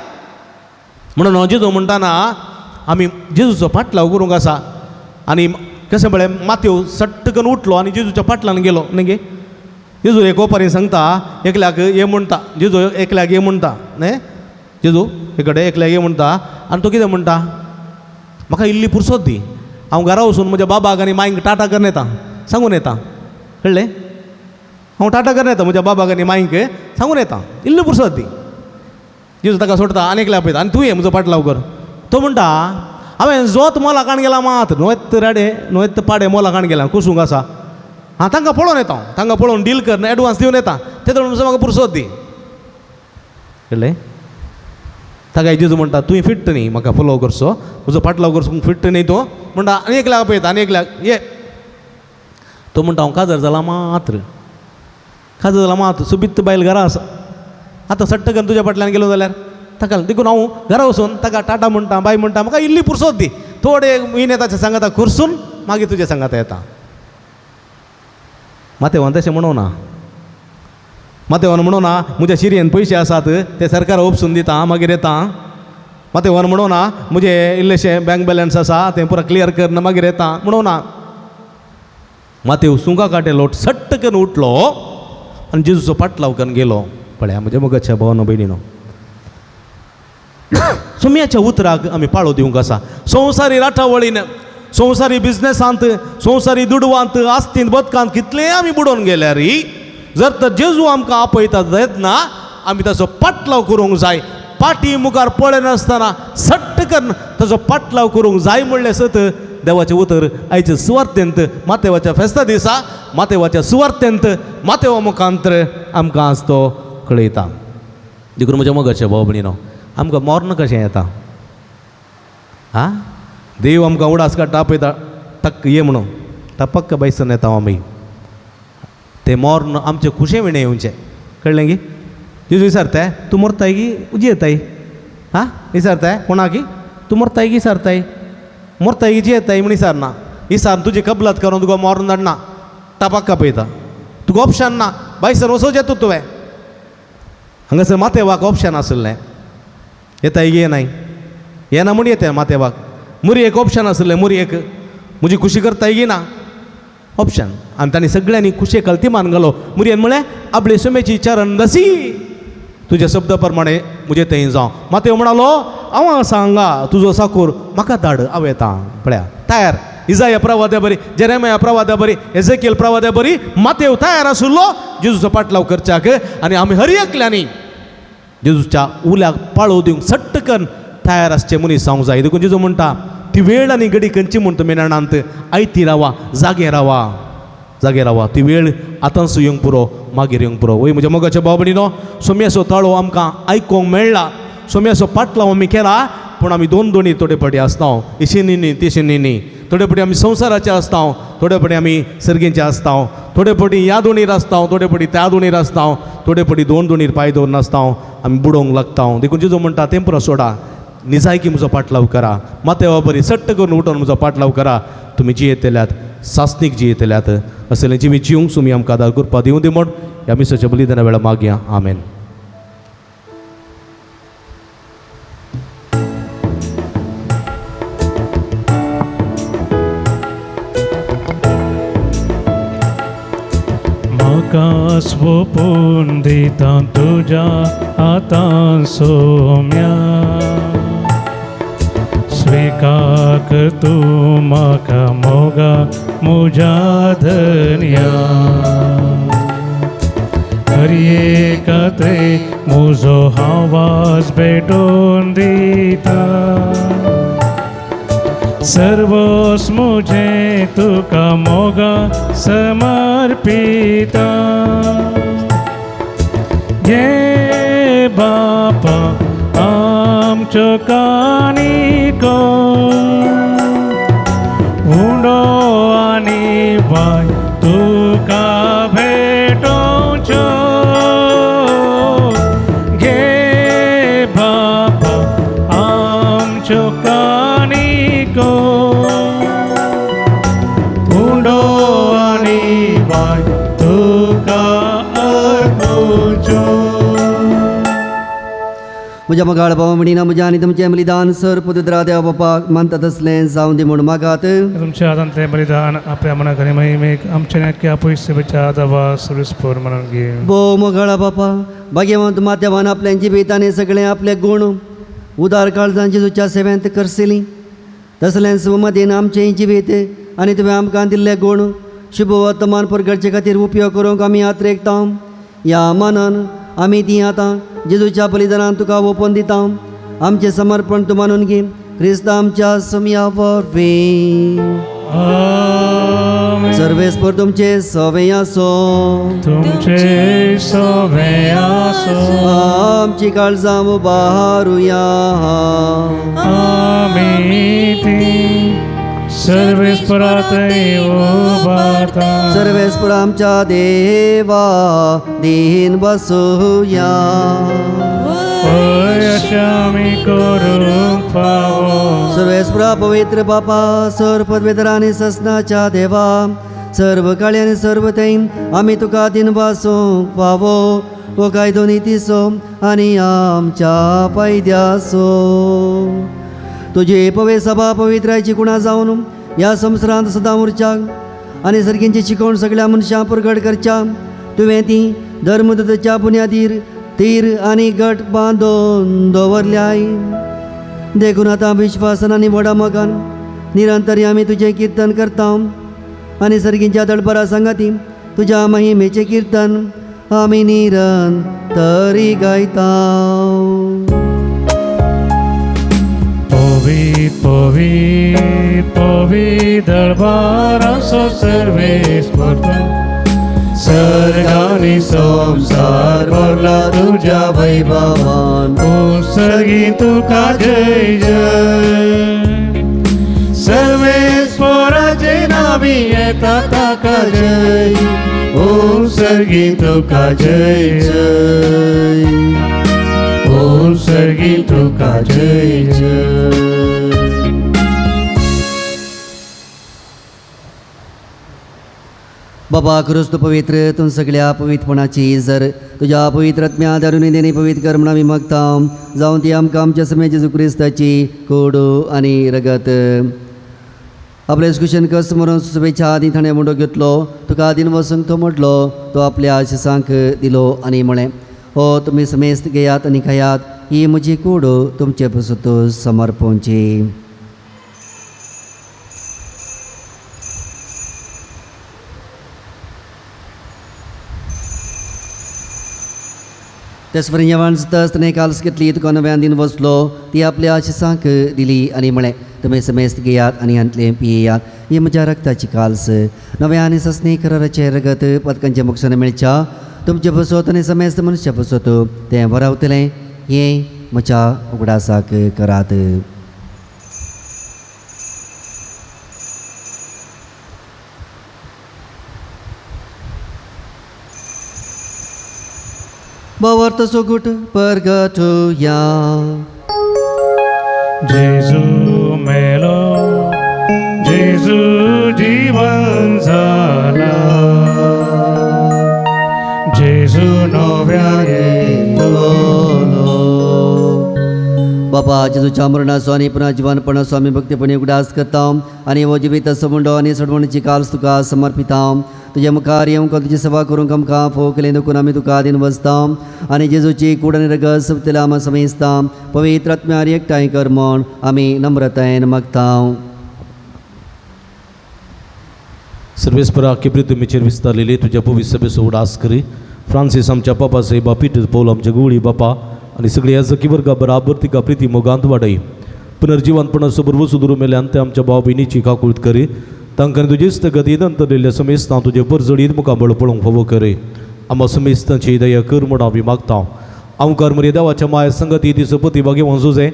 म्हणून जेजू म्हणटाना आमी जेजूचो फाटलाव करूंक आसा. आनी कशें पळय माथ्यो सट्ट करून उठलो आनी जेजूच्या फाटल्यान गेलो न्ही गे. जेजू एक ओपारी सांगता एकल्याक ये म्हणटा, जेजू एकल्याक ये म्हणटा न्ही, जेजू एकडे एकल्याक ये म्हणटा आनी तो कितें म्हणटा, म्हाका इल्ली पुरसोत दी, हांव घरा वचून म्हज्या बाबाक आनी मांयक टाटा करून येता, सांगून येता, कळ्ळें, हांव टाटा करून येता म्हज्या बाबाक आनी मांयक सांगून येता, इल्ली पुरसोत दी. जेजू ताका सोडटा आनी एकल्याक पळयता आनी तूं ये म्हजो पाटलाव कर. तो म्हणटा हांवें जोत मोला काण गेला मात न्हयत रेडे न्हयत पाडे मोला काण गेला कुसूंक आसा, हां तांकां पळोवन येता, तांकां पळोवन डील कर, एडवान्स दिवन येता, ते म्हणून म्हाका पुरसोत दी, कळ्ळें. ताका जेजू म्हणटा तुवें फिट्ट न्ही म्हाका फोलो करचो, म्हजो पाटलाव करचो फिट्ट न्ही. तो म्हणटा आनी एकल्याक पळयता आनी एकल्याक ये. तो म्हणटा हांव काजार जाला मात्र, काजार जाला मात, सोबीत बायल घरा आसा, आतां सट्ट करून तुज्या फाटल्यान गेलो जाल्यार ताका देखून हांव घरा वचून ताका टाटा म्हणटा, बाय म्हणटा, म्हाका इल्ली पुरसोत दी, थोडे म्हयने ताच्या सांगाता खुरसून मागीर तुज्या सांगाता येता. माथेवान तशें म्हणूं ना, माथेवान म्हणूं ना म्हज्या शिरयेन पयशे आसात ते सरकार उपसून दिता मागीर येता. माथेवान म्हणूं ना म्हजें इल्लेशें बँक बॅलन्स आसा तें पुरा क्लियर कर मागीर येता म्हणूं ना. माथेव सुंगा काटेलो सट्ट करून उठलो आनी जेजूचो पाटलाव करून गेलो. पळया म्हज्या मोगाच्या भावानो भयणीनो, सोम्याच्या उतराक आमी पाळो दिवंक आसा. संवसारी राटावळीन, संवसारी बिजनेसांत, संवसारी दुडवांत, आस्तींत, बदकांत कितलें आमी बुडोवन गेल्यार जर तर जेजू आमकां आपयता तेन्ना आमी ताचो पाटलाव करूंक जाय. पाटी मुखार पळयनासतना सट्ट करून ताचो पाटलाव करूंक जाय म्हणलें सत देवाचें उतर आयच्या सुवार्थेंत मातेवाच्या फेस्ता दिसा मातेवाच्या सुवार्थेंत मातेवा मुखांतर आमकां आज तो कळयता. देखून म्हज्या मोगाच्या भाव भयणीनो, आमकां मर्ण कशें येता, आं देव आमकां उडास काडटा आपयता टक्क ये म्हणून टपक्क बैसन येता आमी, ते मर्ण आमचे खुशे विणें येवचें, कळ्ळें गी. जेजू विचारताय तूं मरताय की जियेताय, आं विचारताय कोणाक तूं मरताय की विचारताय, मरताय की जियेताय म्हण विचारना, विचार तुजी कबलात करून तुका मर्ण धाडना, टपक्क आपयता, तुका ऑप्शन ना, बायसर वचोवचें येता तुवें. हांगासर माथेवाक ऑप्शन आसलें, येताय की येनाय, येना म्हूण येता माथेवाक. मुरयेक ऑप्शन आसलें, मुरयेक म्हजी खुशी करताय की ना ऑप्शन, आनी तांणी सगळ्यांनी खुशे कल्तिमान घालो. मुरयेन म्हळें आपले सुमेची चरण दसी तुज्या शब्दा प्रमाणे म्हजे थंय जावं. माथेव म्हणालो हांव आसा हांगा, तुजो साकूर म्हाका धाड, हांव येता. पळया तयार इजाया प्रवाद्या बरी, जेरेमया प्रवाद्या बरी, एजेकियल प्रवाद्या बरी माथेव तयार आशिल्लो जेजूचो पाटलाव करच्याक. आनी आमी हर एकल्यांनी जेजूच्या उल्याक पाळो दिवंक सट्ट करून तयार आसचे मनीस जावंक जाय. देखून जेजू म्हणटा ती वेळ आनी घडी खंयची म्हण तुमी जाणांत, आयती रावा, जागे रावा, जागे रावा, ती वेळ आतांच येवंक पुरो, मागीर येवंक पुरो. वय म्हज्या मोगाच्या भाव भयणीनो, सोम्याचो ताळो आमकां आयकूंक मेळ्ळा, सोम्याचो पाटलाव आमी केला, पूण आमी दोन दोनी थोडे फावटी आसता, इशिनी न्ही तिशिनी न्ही, थोडे फावटी आमी संवसाराचे आसता, थोडे फावटी आमी सर्गेचे आसता, थोडे फावटी ह्या दोणीर आसता, थोडे फावटी त्या दोणीर आसता, थोडे फावटी दोन दोणीर पांय दवरून आसता, आमी बुडोवंक लागता. देखून जेजू म्हणटा तें पुरो सोडा, निजायकी म्हजो पाटलाव करा, माथेवा बरी सट्ट करून उठोवन म्हजो पाटलाव करा, तुमी जियेतल्यात, सासणीक जियेतल्यात, असलें जिवीत जिवंक तुमी आमकां आदार करपा दिवं दी म्हण ह्या मिसाच्या बलिदाना वेळार मागया. आमेन. म्हाका स्वपून दिता तुज्या हातान सोम्या, स्वीकार तूं म्हाका मोगा म्हज्या धनया, हर एका थंय म्हजो आवाज भेटोवन दिता, सर्वस मुझे तुका मोगा समर्पिता, घे बापा आमचो कानिको, उंडो आनी बाय तुका भेटोवचो, घे बापा आमचो कानिको, उंडो म्हज्या मोगाळ भाव म्हणिना म्हज्या आनी तुमचें बलिदान सर पवित्र देवा बापाक मानता तसलें जावं दी म्हूण मागात. तुमच्या हातांतलें बलिदान आपल्या मनाक आनी महिमेक आमच्या नक्की पयशे दवा सर्विसपूर म्हणून घे. भोव मोगाळा बापा, भाग्यवंत माध्यमान आपल्या जिवीत आनी सगळें आपले गूण उदार काळजान जेजूच्या सेवेंत करसली तसलेंच मदीन आमचें जिवीत आनी तुवें आमकां दिल्ले गूण शुभ वर्तमान परगटचे खातीर उपयोग करूंक आमी आत्रेकता. ह्या मानान आमी ती आतां जेजूच्या बलिदानान तुका ओपून दिता. आमचें समर्पण तूं मानून घे क्रिस्त आमच्या समया वरवीं. सर्वेस्पर तुमचे सवे आसो. तुमचे सवे आसो. आमची काळजां उबारुया. आमी ती सर्वेस्परातय उबारता. सर्वेस्पर आमच्या देवा दीन बसुया. अशा आमी करूंक फावो. सर्वेस्परा पवित्र बापा, सर पदवेतर आनी ससनाच्या देवा, सर्व काळी आनी सर्व थंय आमी तुका दिन वासूंक फावो हो कायदो नितीचो आनी आमच्या फायद्याचो. तुजी पवे सभा पवित्रायची कुणा जावन ह्या संवसारांत सदां उरच्याक आनी सर्गींची शिकवण सगळ्या मनशां परगट करच्या तुवें ती धर्मदूताच्या बुन्यादीर तीर आनी गट बांदून दवरल्याय. देखून आतां विश्वासान आनी व्हडा मोगान निरंतर आमी तुजें किर्तन करता आनी सर्गींच्या दळबरा सांगाती तुज्या महिमेचें किर्तन आमी निरंतरी गायता. पवी पवी पवी दरबाराचो सर्वेस्पर सर्गानी संसार भरला तुझ्या वैभवान. सर्गी तुका जय जय. सर्वेस्पराचे नावी येता ताका जय. ओ सर्गी तुका जय जय. ओ सर्गी तुका जय जय. बाबा क्रिस्त पवित्र तूं सगळ्या पवित्रपणाची जर तुज्या पवित्र आत्म्या दारुनी देणे पवित्र कर म्हण आमी मागता. जावं ती आमकां आमच्या समय जेजू क्रिस्ताची कोडू आनी रगत. आपले कुशन कस मरून शुभेच्छा आदी थाणे मुंडो घेतलो तुका आदीन वसूंक तो म्हटलो तो आपल्या आशिसांक दिलो आनी म्हळें, हो तुमी समेस्त घेयात आनी खायात, ही म्हजी कूड तुमचे पसत समर्पणची. तेच जेवण जाताच ताणें काल्स घेतली तुका नव्यान दिन वसलो ती आपल्या आशिसांक दिली आनी म्हळें, तुमी समेस्त घेयात आनी हांतलें पियेयात, ही म्हज्या रक्ताची काल्स नव्या आनी ससनी कराराचें रगत पदकांच्या मुखान मेळच्या तुमचे बसोत आनी समेस्त मनुष्य बसोत तें वरावतलें हें म्हज्या उगडासाक करात. भावार्थ सोगूट परगटुया. जेजू मेलो जेजू जीवन झाला जेजू नव्या येतो. बाबा जेजूच्या मरणाचो आनी पुन्हा जिवनपणाचो आमी भक्तीपणी उगडास करता आनी हो जिवीत मुंडो आनी सोडवणीची काल्स तुका समर्पिता. तुज्या मुखार येवंक तुजी सेवा करूंक आमकां फोव केलें देखून आमी तुका दिन वचता आनी जेजूची कूड आनी रगत सोंपतल्या आमी समेजता. पवित्र आत्म्यार एकठांय कर म्हूण आमी नम्रतायेन मागता. सर्वेस्परा किप्री तुमीचेर विस्तारलेली तुज्या पवित्र सभेचो उडास करी. फ्रांसीस आमच्या पापा साहेबा, पीटर पौल आमच्या गुवळी बापा आनी सगळी ह्या सखी वर्गा बराबर तिका प्रिती मोगांत वाडय. पुनर्जिवनपणा बरोबर सुदूर मेल्यान ते आमच्या भाव भयणीची काकूळत करी. तांकां तुजेच गती नंतरलेल्या समेस्तां तुजे परजळीत मुखाबळ पळोवंक फावो करी. आमकां समेस्तांची दया कर म्हूण आमी मागता. आमकार मरे देवाच्या माया संगती ती सपती भाग्यवंत जुजे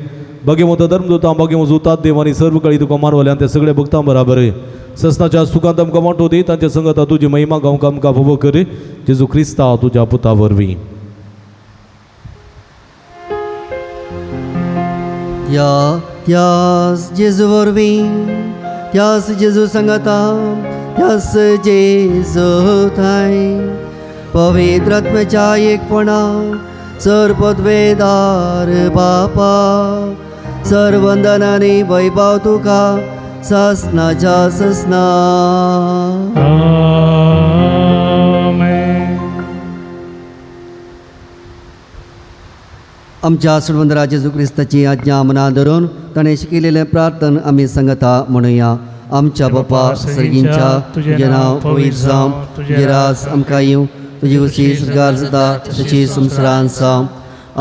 भाग्यवंत धर्मदूतां भाग्यवंत जुतात देव आनी सर्व काळी तुका मारवल्यान ते सगळे भक्तां बराबर ससनाच्या सुखांत आमकां वांटो दी. तांच्या संगता तुजी महिमा गावंक आमकां फावो करी. जेजू क्रिस्ता तुज्या पुता वरवीं. त्या त्यास जेजू वरवीं, त्यास जेजू सांगता, त्यास जेजू थांय पवित्र आत्म्याच्या एकपणा सरपदवेदार बापा सर्वंदनानी वैभव तुका ससनाच्या ससना. आमेन. आमच्या सुडवंदरा जेजू क्रिस्ताची आज्ञा मना धरून ताणें शिकयलेलें प्रार्थन आमी सांगता म्हणुया. आमच्या बापा सर्गींच्या तुजें नांव पवित्र जावं, तुजें राज आमकां येवं, तुजी खुशी स्वर्गार जाता तशी संवसारांत जावं.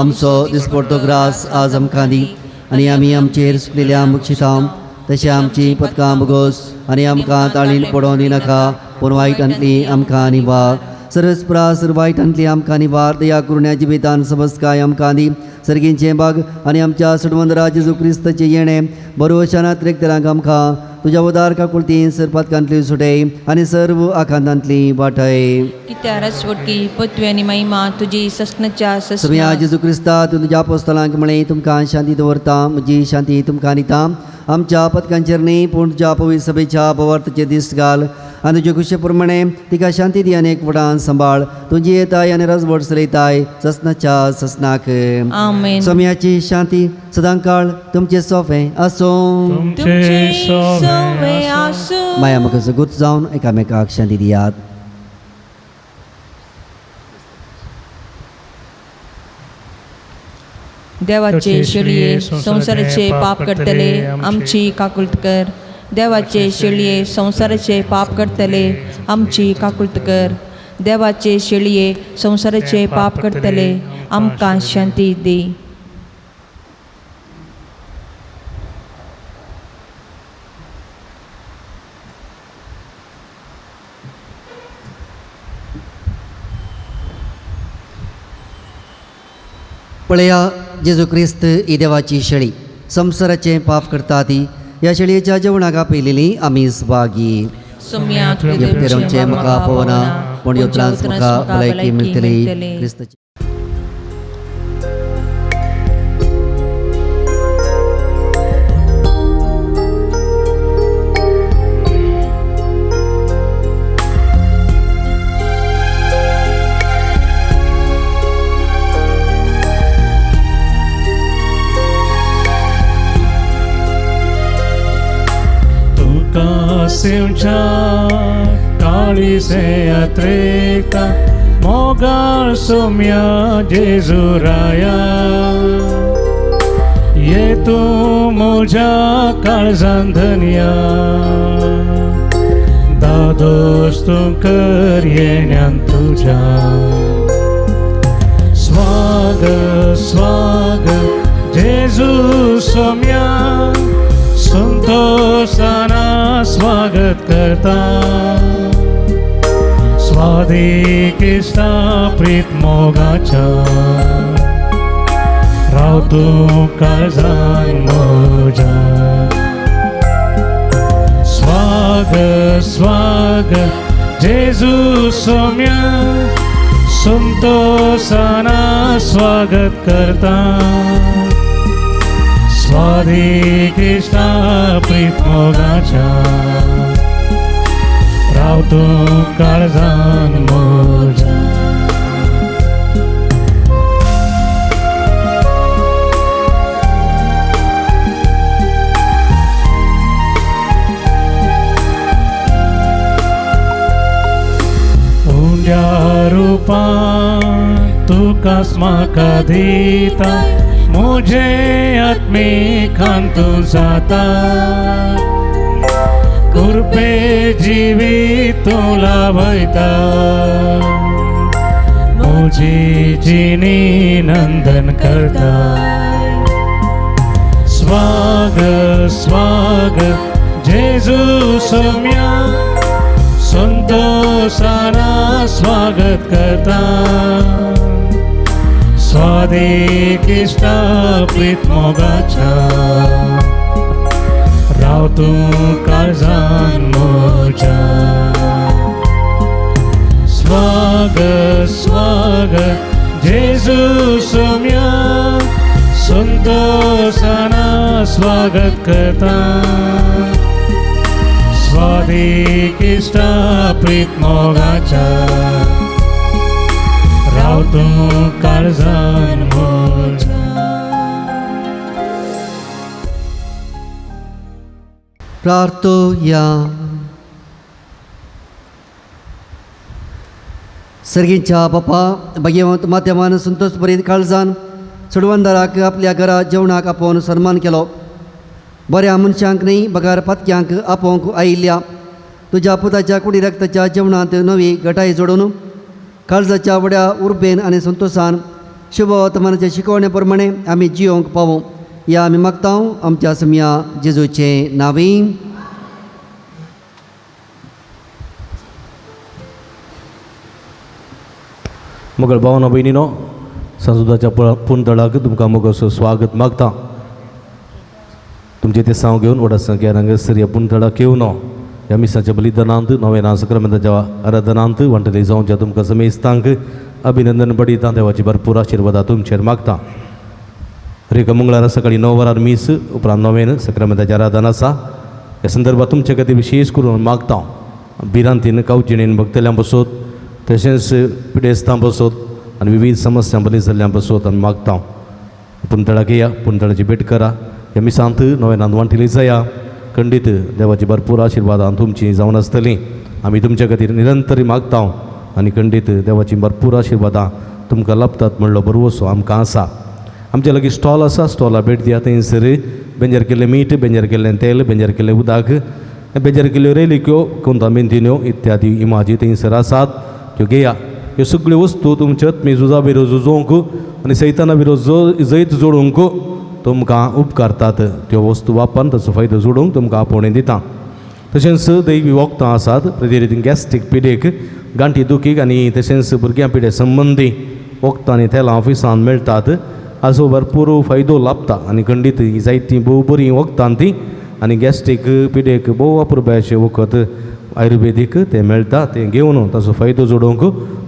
आमचो दिसपडतो ग्रास आज आमकां दी आनी आमी आमचेर सुकलेल्या मुक्षितां तशें आमची पदकां भोगोस आनी आमकां ताळीन पडोवंक दिनाका, पूण वायटांतली आमकां निवार. सर्वस्प्रास वायटांतली आमकां निवार. दया करुण्या जिवितान समजकाय आमकां दी. सर्गींचें बाग आनी आमच्या सुडवंदरा जेजू क्रिस्ताचें येणें बरोवशाना त्रेकतरांक आमकां तुज्या उदार काकुळतीन सरपातकांतली सुटय आनी सर्व आकांतांतली वाटय. कित्या रसवटकी पृथ्वी आनी महिमा तुजी ससनाच्या सगळ्या ससना. जेजू क्रिस्ता तूं तुज्या पोस्तलांक म्हळें तुमकां शांती दवरता, म्हजी शांती तुमकां दिता. आमच्या पदकांचेर न्ही पूण तुज्या पवित्र सभेच्या बवार्थाचेर दिश्ट घाल आनी तुजे खुशे प्रमाणे तिका शांती दी आनी एकवटान सांबाळ. तुजी येताय आनी रजवट चलयताय ससनाच्या ससनाक. आमेन. सोम्याची शांती सदांकाळ तुमचे सोफे आसूं. तुमचे सवे सोवे आसूं. माया म्हाका सगूत जावन एकामेकाक शांती दियात. देवाचे शेळये संवसाराचे पाप करतले आमची काकुळट कर. देवाचे शेळये संवसाराचे पाप करतले आमची काकुळट कर. देवाचे शेळये संवसाराचे पाप करतले आमकां शांती दी. पळया जेजू क्रिस्त ही देवाची शेळी संवसाराचें पाप करता ती ह्या शेळयेच्या जेवणाक आपयलेली आमी सभागी. सोम्या तुमचें म्हाका पवना पूण ह्यो त्रास म्हाका भलायकी मेळटली. क्रिस्ताची तुका सेवच्या काळी से अत्रेकता मोगाळ सोम्या जेजुराया ये तूं म्हज्या काळजान धनया दादोस तूं कर येण्यान तुज्या. स्वागत स्वागत जेजू सोम्या संतोषाना स्वागत करता. स्वादीक इश्टा प्रीत मोगाच्या राव तूं काळजान म्हज्या. स्वागत स्वागत जेजू सोम्या संतोषाना स्वागत करता. स्वादीक इश्टा प्रीत मोगाच्या राव तूं काळजान म्हज्या. उंड्या रुपान तुकाच म्हाका दिता म्हजे आत्मिकान तूं जाता. कृपे जिवीत तूं लाभयता म्हजी जिणी नंदन करता. स्वागत स्वागत जेजू सोम्या संतोषाना स्वागत करता. स्वादीक इश्टा प्रीत मोगाच्या राव तूं काळजान म्हज्या. स्वागत स्वागत जेजू सोम्या संतोषाना स्वागत करता. स्वादीक इश्टा प्रीत मोगाच्या राव राव तूं काळजान म्हज्या. प्रार्थया. सर्गींच्या बापा भाग्यवंत माध्यमान संतोष बरीत काळजान चडवंदाराक आपल्या घरा जेवणाक आपोवन सन्मान केलो. बऱ्या मनशांक न्ही बगार पातक्यांक आपोवंक आयिल्ल्या तुज्या पुताच्या कुडी रक्ताच्या जेवणांत नवी घटाय जोडून काळजाच्या व्हड्या उर्बेन आनी संतोशान शुभ वर्तमानाच्या शिकवणे प्रमाणे आमी जियोंक पावूं या आमी मागता आमच्या समया जेजूचे नांवी. मगळ भावना भयणीनो, संसदाच्या पुनतळाक तुमकां मोगाचो स्वागत मागता. तुमचे ते सांव घेवन व्हडा संख्येन हांगासर ह्या पुनतळाक येवन ह्या मिसाच्या बलिदानांत नव्या सक्रामेंताच्या आराधनांत वांटले जावच्या तुमकां समेस्तांक अभिनंदन पडिता. देवाची भरपूर आशिर्वादा तुमचेर मागता. रेका मंगळारा सकाळी 9 वरार मीस, उपरांत नव्यान सक्रामेंताचें आराधन आसा. ह्या संदर्भात तुमचे खातीर विशेश करून मागता. भिरांतीन कावचिणेन भक्तल्यां बसोत, तशेंच पिडेस्तां बसोत आनी विविध समस्यां बली जाल्ल्यां बसोत आमी मागता. पुनतळाक येया, पुनतळाची भेट करा. ह्या मिसांत नव्यान वांटिली जाया. खंडीत देवाची भरपूर आशिर्वादां तुमची जावन आसतली. आमी तुमच्या खातीर निरंतर मागता आनी खंडीत देवाची भरपूर आशिर्वादां तुमकां लाभतात म्हणलो भरवसो आमकां आसा. आमच्या लागीं स्टॉल आसा, स्टॉला भेट दिया. थंयसर बेंजर केल्लें मीठ, बेंजर केल्लें तेल, बेंजर केल्लें उदक, बेंजर केल्ल्यो रेलिक्यो, कोंता मेंतिन्यो इत्यादी इमाजी थंयसर आसात, त्यो घेया. ह्यो सगळ्यो वस्तू तुमच्या आत्मी झुजा विरोध झुजोवंक आनी सैताना विरोध जैत जोडूंक तुमकां उपकारतात. त्यो वस्तू वापरून ताचो फायदो जोडूंक तुमकां आपोवणें दिता. तशेंच दैवी वखदां आसात, प्रतिरितीन गॅस्ट्रीक पिडेक, गांठी दुखीक आनी तशेंच भुरग्यां पिडे संबंदी वखदां आनी तेलां ऑफिसान मेळटात. हाचो भरपूर फायदो लाभता आनी खंडीत ही जायतीं भोव बरीं वखदां तीं आनी गॅस्ट्रीक पिडेक भोव अपुरबायेचें वखद आयुर्वेदीक तें मेळटा. तें घेवन ताचो फायदो जोडूंक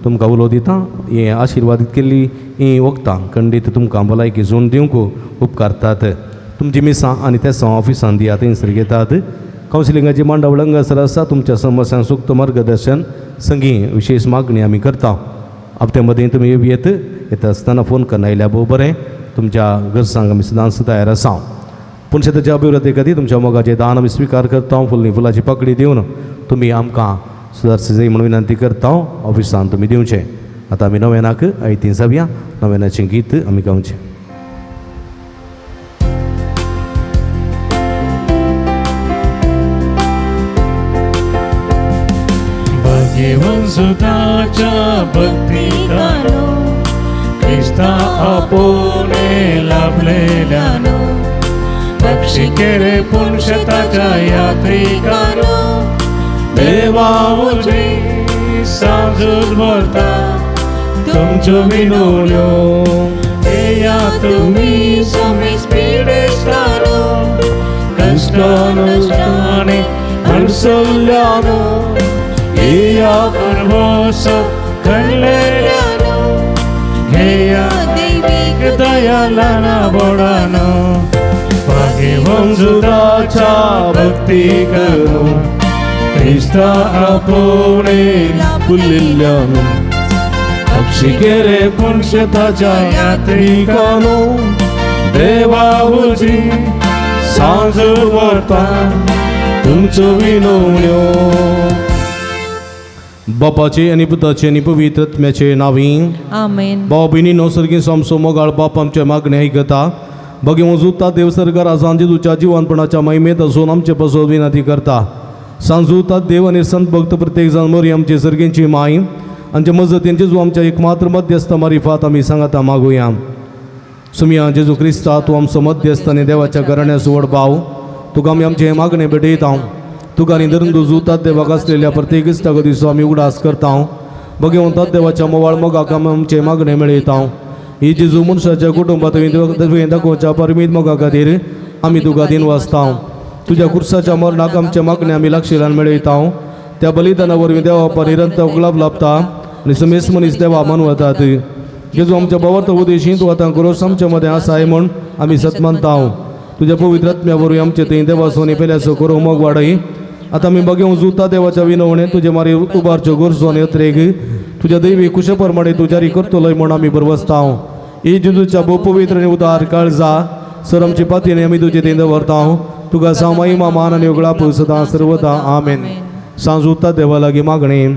तुमकां उलो दिता. हें आशिर्वादीत केल्ली हीं वखदां खंडीत तुमकां भलायकी जोडून दिवंक उपकारतात. तुमची मिसां आनी तेसां ऑफिसान दिया, थंयसर घेतात. कावन्सिलिंगाची मांडावळ हांगासर आसा. तुमच्या समस्यांक सुक्त मार्गदर्शन संगी विशेश मागणी आमी करता. हप्त्या मदीं तुमी येत येता आसतना फोन करून आयल्यार भोव बरें. तुमच्या गरजांक आमी सदांच तयार आसा. पूण शेताच्या अभिवृद्धी खातीर तुमच्या मोगाचें दान आमी स्विकार करता. फुलनी फुलाची पाकळी दिवन तुमी आमकां सुदारचे जाय म्हणून विनंती करता. ऑफिसान तुमी दिवचें. आतां आमी नव्यानाक आयतीं जावया. नव्यानाचें गीत आमी गावचें. भाग्यवंत भक्तिकानो क्रिस्ता आपोने लाभलेल्यानो बक्षी केले पुणशताच्या यात्रिकानो देवा उजवी सांजूच बोलता तुमच्यो विनवण्यो येया तुमी समेस पिडेस्तानो कश्टानुश्टाने अडसल्ल्यानो येया पुरवसो कळलेल्यानो घेया दैवीक दयालाना बोडानो भाग्यवंत भक्ती करो क्रिस्ता आपोवणे फुलिल्ल्यानो पक्षी केले पुणशताच्या यात्रिकानो देवा उजी सांज वता तुमच्यो विनवण्यो. बापाचे आनी पुताचे आनी पवित्र आत्म्याचे नांवी आमेन. भाव भयणीनो, सर्गीं आमचो मोगाळ बाप आमचे मागणें आयकता. भगेवन जुता देव सरकार आसान जेजूच्या जिवनपणाच्या महिमेत आसून आमचे पासत विनंती करता. सांजूता देव आनी संत भक्त प्रत्येक जाण मोरी आमचे सर्गींची माय आमचे मजतीन जेजू आमच्या एकमात्र मध्यस्थ मारिफात आमी सांगाता मागुया. सुमिया जेजू क्रिस्ता, तूं आमचो मध्यस्थ आनी देवाच्या घराण्याचो व्हड भाव, तुका आमी आमचे मागणें भेटयता. तुका आनी धरून जुतात देवाक आसलेल्या प्रत्येक इश्टागतीचो दिसो आमी उगडास करता. भगवंतात देवाच्या मोवाळ मोगाक आमी आमचें मागणें मेळयता. ही जेजू मनशाच्या कुटुंबात तुवें दाखोवच्या परमीत मोगा खातीर आमी तुका दिन वाचता. तुज्या खुर्साच्या मरणाक आमच्या मागणें आमी लागशिल्ल्यान मेळयता. त्या बलिदाना वरवीं देवा निरंतर गुलाब लाभता आनी समेस मनीस देवा मनवतात. जेजू आमच्या भावार्थ उदेशी तूं आतां क्रोस आमच्या मदें आसाय म्हूण आमी सत मानता. तुज्या पवित्र आत्म्या वरवीं आमचे थंय देवाचो आनी पेल्याचो करूं मोग वाडय. आतां आमी बगेवन जुता देवाच्या विनवणे तुजे मारी उबारच्यो गरजो आनी अत्रेग तुज्या दैवी कुशा प्रमाणे तूं जारी करतलोय म्हूण आमी बरवसता. ही जेजूच्या भोव पवित्र आनी उदार काळजा सर आमची पातीने आमी तुजे थंय दवरता. तुका जावं महिमा मान आनी उगडाप सदां सर्वदा. आमेन. सांजुता देवा लागीं मागणें.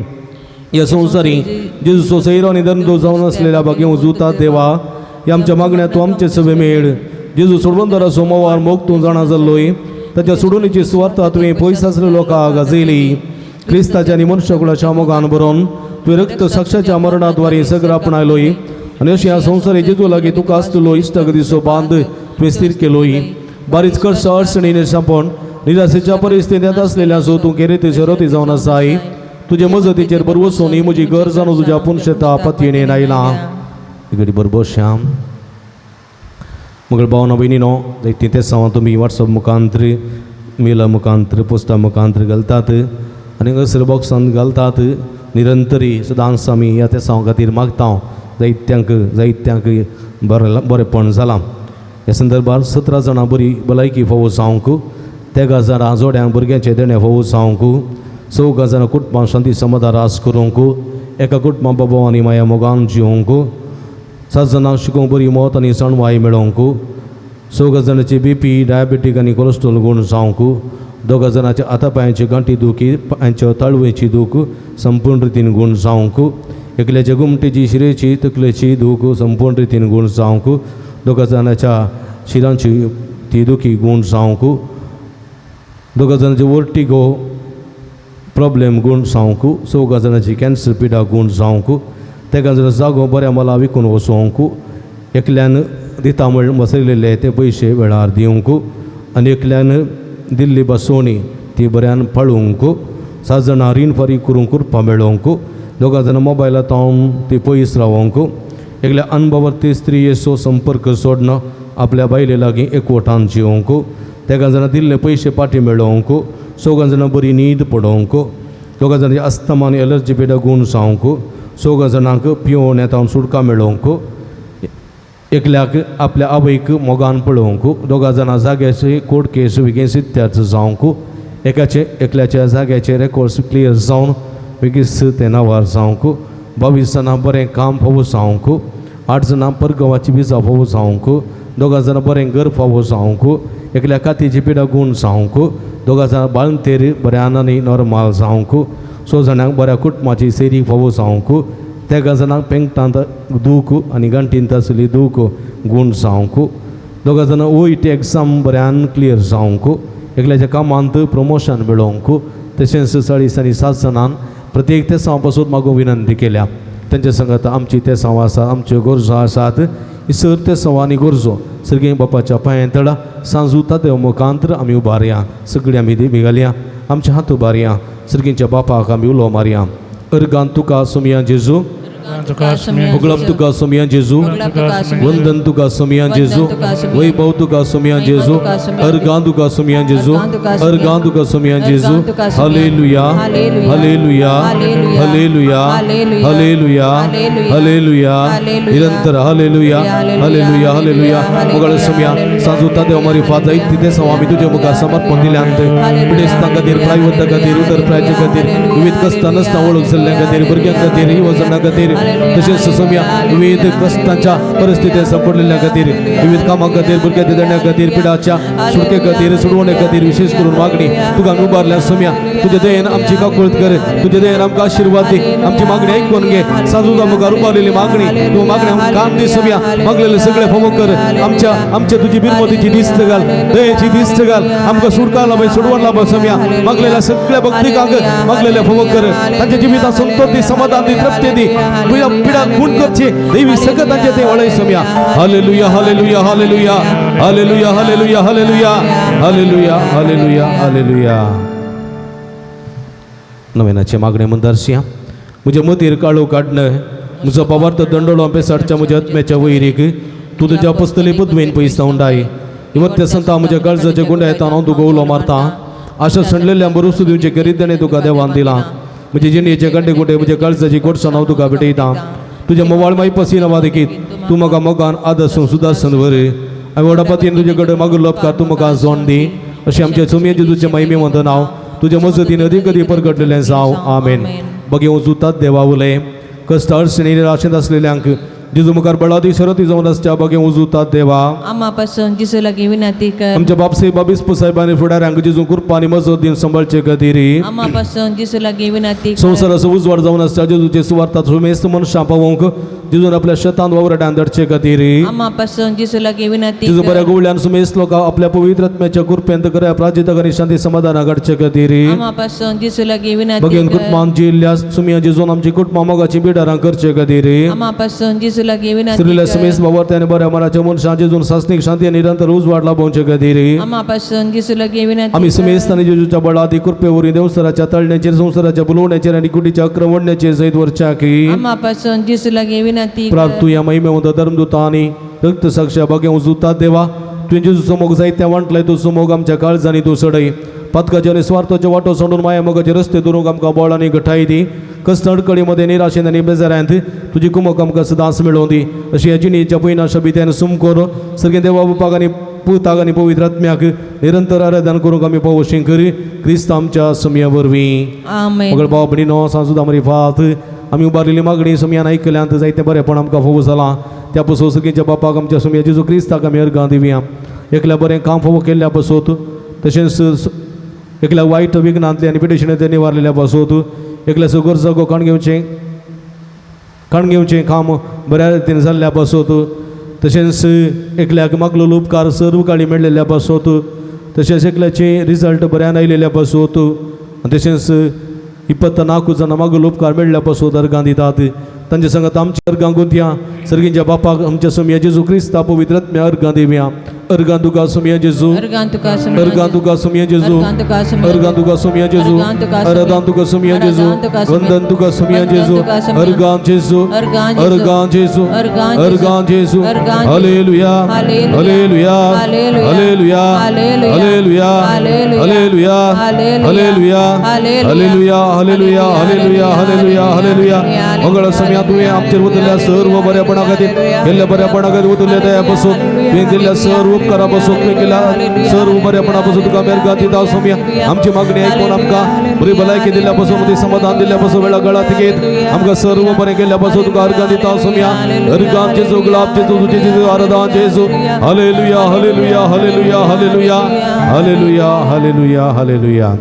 ह्या संवसारी जेजूचो सैरो आनी धंदो जावन आसलेल्या भागी उजुता देवा, ह्या आमच्या मागण्या तूं आमचे सवे मेळ. जेजू सोडवंदराचो मोवार मोग तूं जाणा जाल्लोय. ताच्या सोडवणीची सुवार्ता तुवें पयस आसलेल्या लोकांक गाजयली. क्रिस्ताच्या आनी मनुष्यकुळाच्या मोगान बरोवन तुवें रक्त साक्षाच्या मरणाद्वारे सगळं आपणायलोय आनी अशें ह्या संवसारी जेजू लागीं तुका आसलेलो इश्टागतीचो बांद तुवें स्थीर केलोय. बारीच कश्ट अडचणी निरसापण निराशेच्या परिस्थितींत आसलेल्यांचो तूं केरेती शरती जावन आसाय. तुजे मजतीचेर बरवसून ही म्हजी गरज जाणून तुज्या पुनशेता पतयेन आयलां. इकडे बरोबर श्याम मगळ भावना भयणीनो, जायतीं तेसांव तुमी वॉट्सअप मुखांत्र, मेला मुखांत्र, पोस्टा मुखांत्र घालतात आनी हांगासर बॉक्सान घालतात. निरंतरी सदांच आमी ह्या तेसांव खातीर मागता. जायत्यांक जायत्यांक बरें बरेंपण जालां. ह्या संदर्भार 17 जाणां बरी भलायकी फावो जावंक, 13 जाणां जोड्यांक भुरग्यांचें देणें फावो जावंक, 4 जाणां कुटुंबां शांती समाधान रास करूंक, एका कुटुंबा बाबा आनी माया मोगान जिवंक, 7 जाणांक शिकोवंक बरी मत आनी सणवाय मेळोवंक, 4 जाणांची बीपी डायबेटीक आनी कोलेस्ट्रॉल गूण जावंक, 2 जाणांच्या हाता पांयांची गांठी दुखी पांयांच्या ताळवेची दूख संपूर्ण रितीन गूण जावंक, एकल्याच्या गुमटेची शिरेची तकलेची दूख संपूर्ण रितीन गूण जावंक, 2 जाणांच्या शिरांची ती दुखी गूण जावंक, 2 जाणांची वर्टिगो प्रॉब्लेम गूण जावंक, 4 जाणांची कॅन्सर पिडा गूण जावंक, 13 जाणां जागो बऱ्या मला विकून वचोंक, एकल्यान दिता म्हण बसयलेले ते पयशे वेळार दिवंक आनी एकल्यान दिल्ली बसवणी ती बऱ्यान पाळूंक, 7 जाणां रीण फारीक करूंक कृपा मेळोवंक, 2 जाणां मोबायला तावन ती पयस रावोंक, एकल्या अनभवर्ती स्त्रियेचो संपर्क सोडना आपल्या बायले लागीं एकवटान जिवंक, 13 जाणां दिल्ले पयशे फाटीं मेळोवंक, 4 जाणां बरी न्हीद पडोवंक, 2 जाणांची अस्थमा आनी एलर्जी पिडा गूण जावंक, 4 जाणांक पिवोवण्या तावन सुटका मेळोवंक, एकल्याक आपल्या आवयक मोगान पळोवंक, 2 जाणां जाग्याचे कोर्ट केस बेगीन सित्याच जावंक, एकाचे एकल्याच्या जाग्याचे रेकॉर्ड्स क्लियर जावन बेगीन ते नांवार जावंक, 22 जाणां बरें काम फावो जावंक, 8 जाणां परगांवाची विजा फावो जावंक, 2 जाणां बरें घर फावो जावंक, एकल्या कातीची पिडा गूण जावंक, 2 जाणां बाळंतेर बऱ्यान आनी नॉर्मल जावंक, 6 जाणांक बऱ्या कुटुंबाची सेरी फावो जावंक, 13 जाणांक पेंगटांत दूख आनी गांठींत आसली दूख गूण जावंक, 2 जाणां ओईटी एग्जाम बऱ्यान क्लियर जावंक, एकल्याच्या कामांत प्रमोशन मेळोवंक, तशेंच 40 आनी 7 जाणान प्रत्येक तेसांव पासून मागूंक विनंती केल्या. तेंच्या संगत आमची तेसांव आसा, आमच्यो गरजो आसात. सर तेसांव आनी गरजो सर्गी बापाच्या पांयां तळा सांजूता देव मुखांत्र आमी उबारया. सगळीं आमी देवी घालया, आमचे हात उबारया, सर्गींच्या बापाक आमी उलो मारया. अर्गान तुका सोमया जेजू, उगळप तुका सोमया जेजू, वंदन तुका सोमया जेजू, वैभव तुका सोमया जेजू, अर्गान तुका सोमया जेजू, अर्गान तुका सोमया जेजू. Hallelujah, hallelujah, hallelujah, hallelujah, hallelujah. निरंतर हालेलुया, हालेलुया, हालेलुया. मुगळ सोमया सांजुता देव मारी फाजा तिथे सव आमी तुजे मुखार समर्पण दिल्यान पिडेस्तां खातीर, प्रायवता खातीर, उदर प्रायचे खातीर, विविध कश्टां नसता वळख जाल्ल्या खातीर, भुरग्यां खातीर, युवजनां खातीर, तशेंच सोमया विविध कश्टांच्या परिस्थितीत सापडलेल्या खातीर, विविध कामां खातीर, भुरग्यांच्या देण्या खातीर, पिडाच्या सुटके खातीर, सोडवणे खातीर विशेष करून मागणी तुका आमी उबारल्या. सोमया तुजे दयेन आमची काकुळत कर, तुजे दयेन आमकां आशिर्वाद दी, आमची मागणी ऐकून घे. सांजुता मुखार उबारलेली मागणी तूं मागणी आमकां काम दी. सोमया मागलेले सगळे फावो कर. आमच्या आमच्या तुजी बिरमतीची दिस्त घाल, दयेची दिस्त घाल, आमकां सुटका लाभ, सोडवण लाभ. सोमया मागलेल्या सगळ्या भक्तिकांक मागलेले फावो कर. तांच्या जिवितांत संतोष दी, समाधान दी, तृप्ती दी, तुज्या पिडा गुण करची देवी सगळं तांचे ते वळय. Somaiya hallelujah, hallelujah, hallelujah, hallelujah, hallelujah, hallelujah, hallelujah, hallelujah, hallelujah. नव्यानाचे मागणे मंदारसिया. म्हज्या मतीर काळो काडणं, म्हजो बाबार्थ दंडोळो पेसाडच्या म्हज्या आत्म्याच्या वैरीक तूं तुज्या पसतली पदवेन पयस उंडाय. इवत्य संता म्हज्या काळजाच्या गुंड्या येता हांव तुका उलो मारता. आशा सणलेल्या बरोसू दिवचे करीत ताणें तुका देवान दिलां. म्हजे जिणेचे गंडे गुंडे म्हज्या काळजाची गोडसाण हांव तुका भेटयता. तुज्या मोवाळ माई पसिना देखीत तूं म्हाका मोगान आदर्श सुदासन वर. हांवें व्हडा पतीन तुजे कडेन मागलो उपकार, तूं म्हाका जोण दी. अशें आमच्या चुमये जेजूचें महिमे वंदन हांव तुज्या मजतीन अदीक अदीक परगटलेलें जावं. आमेन. बगे वजुतात देवा उलय. कश्ट अडचणी निराशेंत आसलेल्यांक जेजू मुखार बळादी शरती जावन आसच्या बागे उजुतात देवा. आमा पासून जेजू लागीं विनंती कर. आमच्या बापसे बाबिस्पू साहेब आनी फुडाऱ्यांक जेजू कृपा आनी मजत दिवन सांबाळचे खातीर. आमा पासून जेजू लागीं विनंती कर. संवसाराचो उजवाड जावन आसच्या जेजूचे सुवार्थात सुमेस्त मनशां पावोवंक जेजून आपल्या शेतांत वावराड्यान धाडचे खातीर. आमा पासून जेजू लागीं विनंती जेजू बऱ्या कर. गुवल्यान सुमेस्त लोकां आपल्या पवित्र आत्म्याच्या कृपेंत कऱ्या प्राजिताक आनी शांती समाधाना काडचे खातीर. आमा पासून जेजू लागीं विनंती बगेन कर. कुटुंबान जिल्ल्या सुमिया जेजून आमची कुटुंबां मोगाची बिडारां करचे खातीर. आमा पासून जेजू लागीं विनंती स्त्रीला कर. सुमेस्त बाबा आनी बऱ्या मनाच्या मनशां जेजून सासणीक शांती आनी निरंतर उजवाड लाभोवचे खातीर. आमा पासून जेजू लागीं विनंती आमी कर. सुमेस्त आनी जेजूच्या बळादी कृपे वरवीं देवसराच्या तळण्याचेर संवसाराच्या बुलोवण्याचेर आनी कुटीच्या अक्रमण्याचेर जैत वरच्या की. आमा पासून जेजू लागीं विनंती कर. प्रार्थुया महिमेवंत धर्मदूता आनी रक्त साक्षा बागे उजुतात देवा, तुवें जेजूचो मोग जायत्या वांटलाय तो मोग आमच्या काळजांनी तूं सडय. पातकाचे आनी स्वार्थाचे वाटो सोडून माया मोगाचे रस्ते धरूंक आमकां बळ आनी घटाय दी. कश्ट अडकळीमध्ये निराशेन आनी बेजारांत तुजी कुमक आमकां सदांच मेळोवन दी. अशी ह्या जिणेच्या पयना शबित्यान सुम कर सर्गे देवा बापाक आनी पुताक आनी पवित्र आत्म्याक निरंतर आराधन करूंक आमी पावोशी करी क्रिस्त आमच्या सुमया वरवीं. आमेन. मगळ भाव भयणीनो, सांजूद आमरी फात आमी उबारलेली मागणी सुमयान आयकल्यांत जायतें बरेंपण आमकां फावो जालां. त्या पसून सर्गीच्या बापाक आमच्या सुमया जेजू क्रिस्ताक आमी अर्गां दिवया. एकल्या बरें काम फावो केल्ल्या पासत, तशेंच एकल्या वायट विघ्नांतले आनी पिडेशणेंतले निवारलेल्या पासत, एकल्या सुगर जागो काण घेवचें काम बऱ्या रितीन जाल्ल्या पासत, तशेंच एकल्याक मागलेलो उपकार सर्व काळी मेळ्ळेल्या पासत, तशेंच एकल्याचे रिजल्ट बऱ्यान आयलेल्या पासत, आनी तशेंच 24 जाणां मागलेलो उपकार मेळ्ळ्या पासत अर्गां दितात. तांचे संगत आमच्या अर्गां गुंतया. सर्गींच्या बापाक आमच्या सुमया जेजू क्रिस्ता पवित्र आत्म्या अर्गां दिवया. अर्गां तुका सुमया जेजू, अर्गां तुका सुमया, अर्गां तुका सुमया जेजू, अर्गां तुका सुमया, अर्गां तुका सुमया जेजू, अर्गां तुका सुमया, अर्गां तुका सुमया जेजू, अर्गां तुका सुमया, वंदन तुका सुमया वंदन जेजू, तुका सुमया, अर्गां जेजू, अर्गां जेजू, अर्गां जेजू, अर्गां जेजू, अर्गां जेजू. अर्गां जेजू. Hallelujah, hallelujah, hallelujah, hallelujah, hallelujah, hallelujah, hallelujah, hallelujah, hallelujah, hallelujah, hallelujah, hallelujah, hallelujah, hallelujah. मंगळ सुमया तुवें आमचेर उतरल्या सर्व बऱ्यापणा खातीर, केल्ल्या बऱ्यापणा खातीर उतरल्या दया पासून, तुवें दिल्ल्या सर्व उपकारा पासून, तुवें केल्या सर्व बऱ्यापणा पासून तुका मेरगा दिता सुमया. आमची मागणी आयकून आमकां बरी भलायकी दिल्ल्या पासून, मदीं समाधान दिल्ल्या पासून, वेळा गळा तिगेत आमकां सर्व बरें केल्ल्या पासून तुका अर्गां दिता सुमया. अर्गां जेजू, गुलाब जेजू, तुजे जेजू, आराधना जेजू. Hallelujah, hallelujah, hallelujah, hallelujah, hallelujah, hallelujah, hallelujah.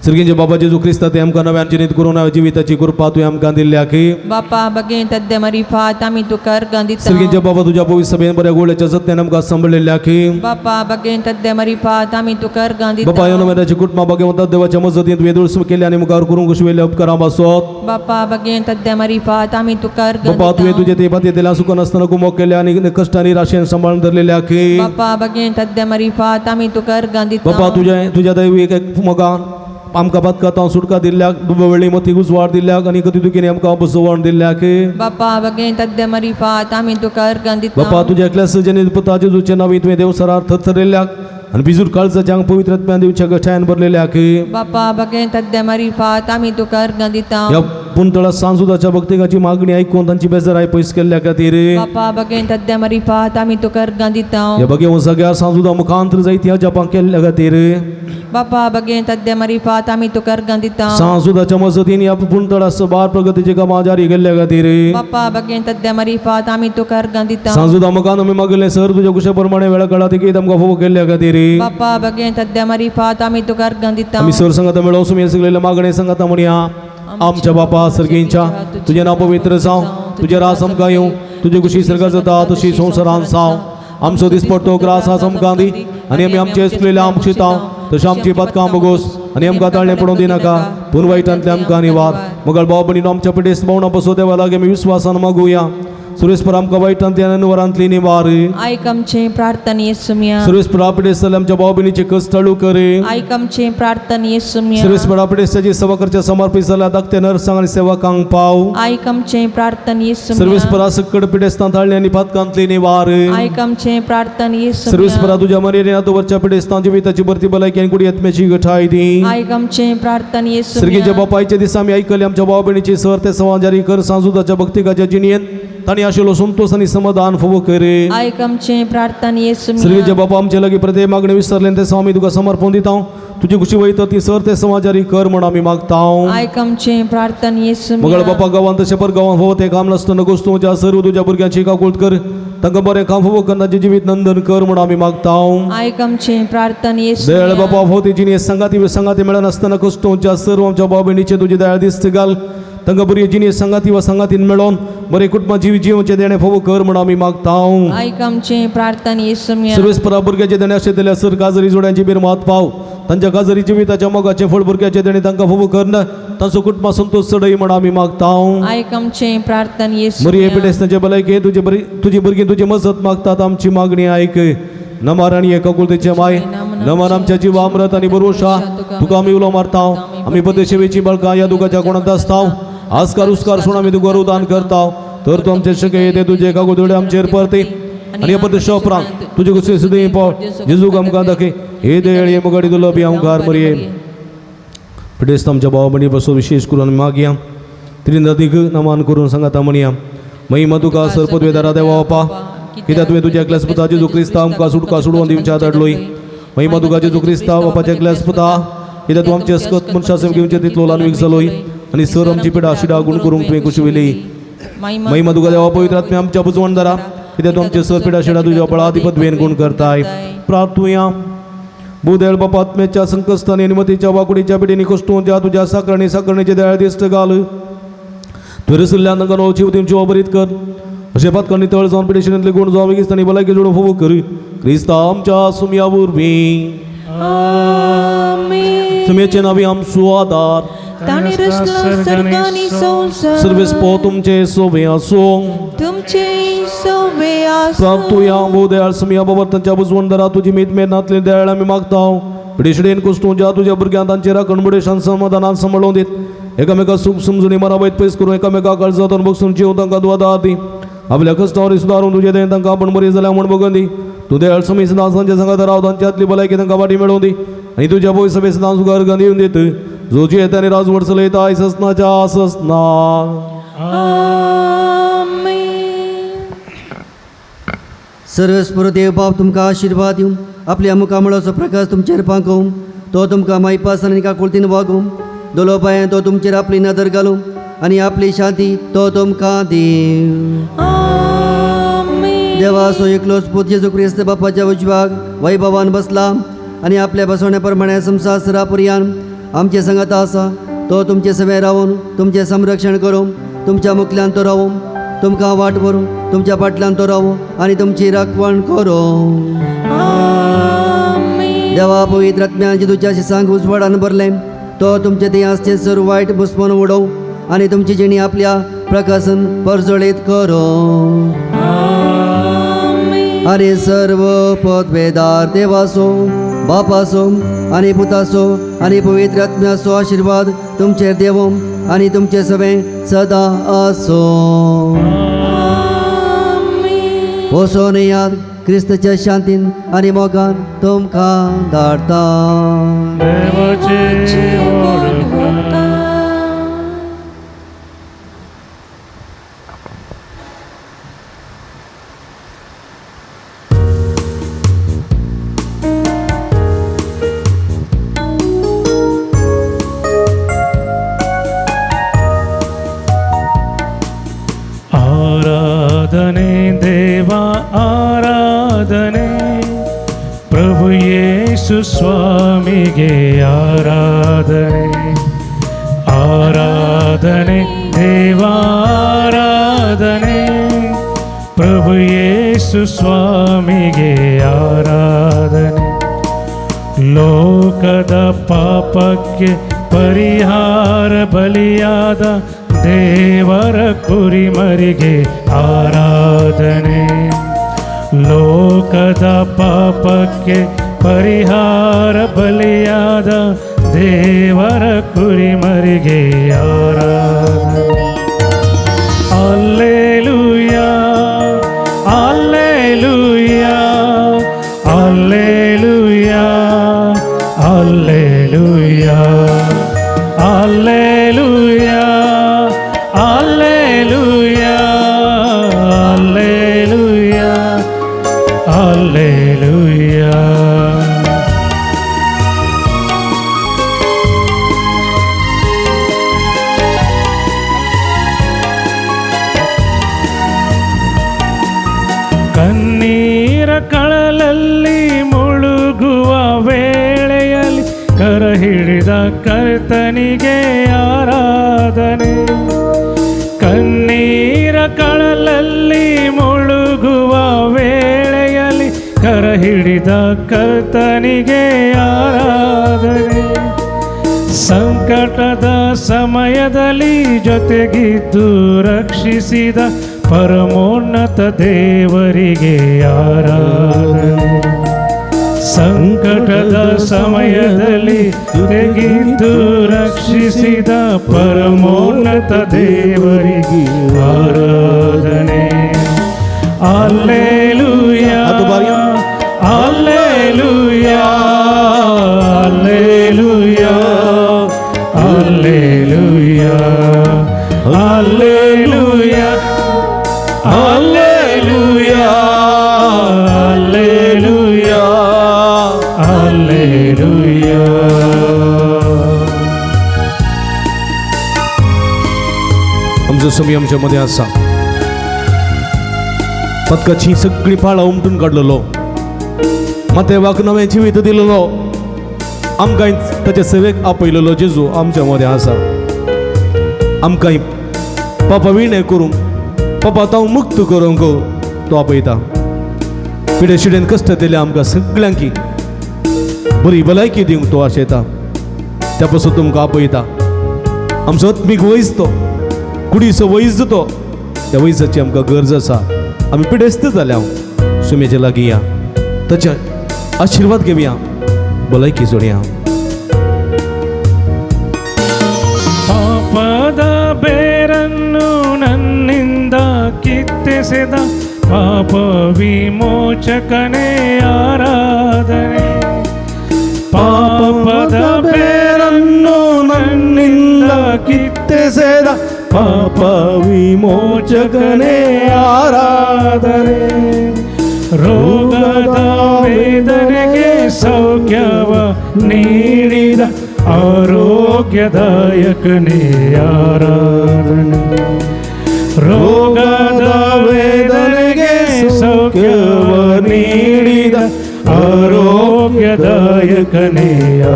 सर्गींचे बाबा जेजू क्रिस्ता ते आमकां नव्यान जिनीत करून नव्या जिविताची कृपा तुवें आमकां दिल्ल्या की. बापा बगेन तद्दे मरी फात आमी तुका अर्गां दिता. सर्गींचे बाबा तुज्या पवित्र सभेन बऱ्या गोळ्याच्या सत्यान आमकां सांबाळिल्ल्या की. बापा बगेन तद्दे मरी फात आमी तुका अर्गां दिता. बापा ह्या नव्याची कुटुंबा भाग्यवंत देवाच्या मजतीन तुवें दुळस केली आनी मुखार करूंक कुशवेल्या उपकारां पासत. बापा बगेन तद्दे मरी फात आमी तुका अर्गां बापा तुवें दिता. तुजे ते पातयेंतल्यान सुख नासतना गुमोक केल्या आनी कश्टांनी राशेन सांबाळून धरलेल्या की. बापा बगेन तद्दे मरी फात आमी तुका अर्गां दिता. बापा तुज्या तुज्या दैवी एक मोगान आमकां पातकांत सुटका दिल्ल्याक, दुबळी मती उजवाड दिल्ल्याक आनी गती दुखीनी आमकां बसवण दिल्ल्याक. बापा बगेन तद्दे मरी फात आमी तुका अर्गां दिता. बापा तुज्या एकल्या सजनी पुता जेजूचे नांवी तुवें देवसरार थरथरिल्ल्याक आनी बिजूर काळजाच्या आंग पवित्र आत्म्यान दिवच्या गठायन भरलेल्याक. बापा बगेन तद्दे मरी फात आमी तुका अर्गां दिता. ह्या पुंतळा सांजुदाच्या भक्तिकाची मागणी आयकून तांची बेजाराय पयस केल्ल्या खातीर. बापा बगेन तद्दे मरी फात आमी तुका अर्गां दिता. ह्या बगेवन सगळ्या सांजुदा मुखांतर जायती ह्या जपां केल्ल्या खातीर. बापा बगेन तद्दे मरी फात आमी तुका अर्गां दिता. सांजुदाच्या मजतीन ह्या पुंतळा बार प्रगतीचे कामां जारी केल्ल्या खातीर. बापा बगेन तद्दे मरी फात आमी तुका अर्गां दिता. सांजुदा मुखान आमी मागले सर तुज्या कुशा प्रमाणे वेळा काळा तिकीत आमकां फोव केल्ल्या खातीर. बापा बगेन तद्दे मरी फात आमी तुका अर्गां दिता. आमी सर संगता मेळोवं सुमी सगळेल्या मागणे संगता म्हणया. आमच्या बापा सर्गींच्या, तुजें नांव पवित्र जावं, तुजें रास आमकां येवं, तुजे कुशी सर्गार जाता तशी संवसारान जावं. आमचो दिसपडतो ग्रास आज आमकां दी आनी आमी आमचे चुकलेले आमकां शितां तशें आमची पातकां बोगोस आनी आमकां ताळणें पडोवंक दिनाका, पूण वायटांतले आमकां निवार. मगळ भाव भयणीनो, आमच्या पिडेस्त भावना बसो देवा लागीं आमी विस्वासान मागुया. सुरेशपर आमकां वायटांतली आनी अनवरांतली निवार. आयक आमचें प्रार्थने सुमया. सुरेशपर पिडेस्त जाल्ल्या आमच्या भाव भयणीचे कश्ट चालू करे. आयक आमचें प्रार्थने सुमया. सुरेशपर पिडेस्ताची सेवा करच्या समर्पित जाल्या धाकट्या नर्सांक आनी सेवकांक पाव. आयक आमचें प्रार्थने सुमया. सर्वेस्परा सकड पिडेस्तां ताळणी आनी पातकांतली निवार. आयक आमचें प्रार्थने सुमया. सर्वेस्परा तुज्या मरेन आदोवरच्या पिडेस्तां जिविताची भरती भलायकी आनी कुडी आत्म्याची गठाय दी. आयक आमचें प्रार्थने सर्गीच्या सुमया. बापायच्या दिसा आमी आयकले आमच्या भाव भयणीची सर ते सवां जारी कर. सांजुदाच्या भक्तिकाच्या जिणयेन तांणी आशिल्लो संतोष आनी समाधान फावो करे. आयक आमचें प्रार्थने सर्गीच्या सुमया. बापा आमचे लागीं प्रत्येक मागणी विसरले ते आमी तुका समर्पण दिता. तुजी खुशी वयता ती सर ते समाजारी कर म्हण आमी मागता. आयक आमचें प्रार्थना येसू. मंगळ बापा गांवांत तशें पर गांवांत फावो तें काम नासतना गोस्तूच्या सर्व तुज्या भुरग्यांची काकूळत कर, तांकां बरें काम फावो कर, तांचें जिवीत नंदन कर म्हण आमी मागता. आयक आमचें प्रार्थना येसू. दयाळ बापा फावो ती जिणें सांगाती सांगाती मेळनासतना कश्टोच्या सर्व आमच्या भाव भयणीचें तुजी दयाळ दिस्त घाल, तांकां बरी जिणें सांगाती वा सांगातीन मेळोन बरें कुटुंबा जिवी जिवचें देणें फावो कर म्हण आमी मागता. आयक आमचें प्रार्थना येसू. सर्वेस परा भुरग्याचें देणें अशें दिल्यार सर काजरी जोड्यांची बिरमात पाव, तांच्या काजरी जिविताच्या मोगाचें फळ भुरग्याचें देणें तांकां फावो कर, तांचो कुटुंबा संतोष चडय म्हण आमी मागता. आयक आमचें प्रार्थना येसू. मरिये पिडेस्तांचे भलायके तुजे बरी तुजी भुरगीं तुजी मजत मागतात, आमची मागणी आयक. नमार आनी एकाकुलतेचे माय नमान आमच्या जीवा अमृत आनी बरोशा तुका आमी उलो मारता. आमी पदेशेवेची बळका ह्या दुखाच्या कोणांत आसता, आस्कार उस्कार सोड आमी तुका रुदान करता, तर तूं आमचे शके येते तुजे एकाकुलते आमचेर परते आनी ह्या परदेशा उपरांत तुजे कुसरे सुद्दां पाव जेजूक आमकां दाखय. हे दयाळ हे मुगाडी तुलो बी आमकार मरिये पिडेस्त आमच्या भाव भयणी बसो विशेष करून आमी मागया त्रिनदीक नमान करून सांगाता म्हणया. महिमा तुका सर पदवेदारा देवा बापा, कित्याक तुवें तुज्या एकल्याच पुता जेजू क्रिस्ता आमकां सुटका सोडोवन दिवच्या धाडलोय. महिमा तुका जेजू क्रिस्ता बापाच्या एकल्याच पुता, कित्याक तूं आमचे अस्कत मनशा सेव घेवचे तितलो ल्हान जालोय आनी सर आमची पिडा शिडा गुण करूंक तुवें खुशी विली. महिमा तुका देवा पवित्र आत्म्या आमच्या बुजवणदारा, कित्याक तूं आमचे सर पिडा शिडा तुज्या बळादी पदवेन गुण करताय. प्रार्थुया. भूदयाळ बापा आत्म्याच्या संकश्टांनी आनी मतीच्या वाकुडीच्या पिडींनी कश्टून तुज्या साकरणी साकरणीचे दयाळ दिश्ट घाल, तुवें रसिल्ल्यान तांकां नवो जीव दिवची बरीत कर, अशें पातकांनी तळ जावन पिडेशनांतले गुण जावं वेगीस्तांनी भलायकी जोडून फोवो कर क्रिस्ता आमच्या सुमया वरवीं. सुम्याचे नावी आमचो आदार तांणी रचलो सर्ग आनी संवसार, सर्वेस पो तुमचे सोवे आसूं, तुमचे सोवे आसूं. प्राप्तुया. भोव दयाळ सुमया बाबा तांच्या बुजवणदारा तुजी मीत मेहनातले दयाळ आमी मागता. पिडेशडेन कुश्टून तुज्या भुरग्यांक तांचे राखण बुडेशान समाधानान सांबाळून दीत, एकामेका सुख समजुणी मरावयत पयस करून एकामेका काळजांत बगसून जीव तांकां दुवादार दी. आपल्या कश्टावर सुदारून तुजे दयेन तांकां आपण बरी जाल्या म्हूण बगन दी. तूं दयाळ सुमी सदां तांच्या सांगात राव, तांच्यातली भलायकी तांकां वाटी मेळोवन दी आनी तुज्या भोय सभे सदां सुगार दिवन दित, जो जियेता आनी राजवट चलयता आयज ससनाच्या ससना. सर्वेस्पर देव बाप तुमकां आशिर्वाद दिवं, आपल्या मुखामळाचो प्रकाश तुमचेर पांकोवं, तो तुमकां मायपासान आनी काकुळतीन वागोवं, दोलोपायान तो तुमचेर आपली नदर घालूं आनी आपली शांती तो तुमकां दिवं. देवाचो एकलोच पूत जेजू क्रिस्त बापाच्या उजवाक वैभवान बसला आनी आपल्या बसवण्या प्रमाणे संवसार सरापुरयान आमचे संगात आसा, तो तुमचे सवे रावून तुमचें संरक्षण करूं, तुमच्या मुखल्यान तो रावूं, तुमकां वाट व्हरूं, तुमच्या फाटल्यान तो रावूं आनी तुमची राखवण करूं. देवा पवित्र आत्म्यान जेजूच्या शिसांक उजवाडान भरलें, तो तुमचे थंय आसचें सर्व वायट बुसमोन उडोवं आनी तुमची जिणी आपल्या प्रकाशन परजळीत करूं. आनी सर्व पदवेदार देवाचो बापाचो आनी पुताचो आनी पवित्र आत्म्याचो आशिर्वाद तुमचेर देवो आनी तुमचे सगळें सदां आसूं. वचोन याद क्रिस्ताच्या शांतीन आनी मोगान तुमकां धाडटा. आराधने देवा आराधने प्रभु येसु स्वामिगे आराधने, आराधने देवा आराधने प्रभु येसु स्वामिगे आराधने. ಲೋಕದ ಪಾಪಕ್ಕೆ ಪರಿಹಾರ ಬಲಿಯಾದ ದೇವರ ಕುರಿಮರಿಗೆ ಆರಾಧನೆ. ಲೋಕದ ಪಾಪಕ್ಕೆ ಪರಿಹಾರ ಬಲಿಯಾದ ದೇವರ ಕುರಿಮರಿಗೆ ಆರಾಧನೆ. Alleluia, alleluia, alleluia, alleluia, alleluia, alleluia, alleluia, alleluia. ಕರ್ತನಿಗೆ ಆರಾಧನೆ. ಕಣ್ಣೀರ ಕಡಲಲ್ಲಿ ಮುಳುಗುವ ವೇಳೆಯಲ್ಲಿ ಕರ ಹಿಡಿದ ಕರ್ತನಿಗೆ ಆರಾಧನೆ. ಸಂಕಟದ ಸಮಯದಲ್ಲಿ ಜೊತೆಗಿದ್ದು ರಕ್ಷಿಸಿದ ಪರಮೋನ್ನತ ದೇವರಿಗೆ ಆರಾಧನೆ. ಸಂಕಟದ ಸಮಯದಲ್ಲಿ ತೆಗೆದು ರಕ್ಷಿಸಿದ ಪರಮೋನ್ನತ ದೇವರಿಗೆ ಆರಾಧನೆ. Alleluia, alleluia, alleluia, alleluia, alleluia, alleluia, alleluia, alleluia. आमचो समी आमच्या मध्ये आसा. पदकाची सगळी पाळां उमटून काडलेलो, मातेवाक नवें जिवीत दिलेलो, आमकां ताचे सेवेक आपयलेलो जेजू आमच्या मदें आसा. आमकां पापा विणे करूंक, पापा तांव मुक्त करूंक तो आपयता. पिडे शिडेन कश्ट दिले आमकां सगळ्यांकी बरी भलायकी दिवंक तो आशेता. त्या पासून तुमकां आपयता. आमचो आत्मीक वैज तो, कुडीचो वैज तो, त्या वैजाची आमकां गरज आसा. आमी पिडेस्त जाल्या, सुमेच्या लागीं या, ताचे आशिर्वाद घेवया, भलायकी जोडया. ಪಾಪದ ಬೇರನ್ನು ನನ್ನಿಂದ ಕಿತ್ತೆಸೆದ ಪಾಪ ವಿಮೋಚಕನೇ ಆರಾಧನೆ. ಪಾಪದ ಬೇರನ್ನು ನನ್ನಿಂದ ಕಿತ್ತೆಸೆದ ಪಾಪ ವಿಮೋಚಕನೇ ಆರಾಧನೆ. ರೋಗದ ವೇದನೆಗೆ ಸೌಖ್ಯವ ನೀಡಿದ ಆರೋಗ್ಯದಾಯಕನೇ ಆರಾಧನೆ. ರೋಗದ ವೇದನೆಗೆ ಸೌಖ್ಯವ ನೀಡಿದ ಆರೋಗ್ಯದಾಯಕನೇ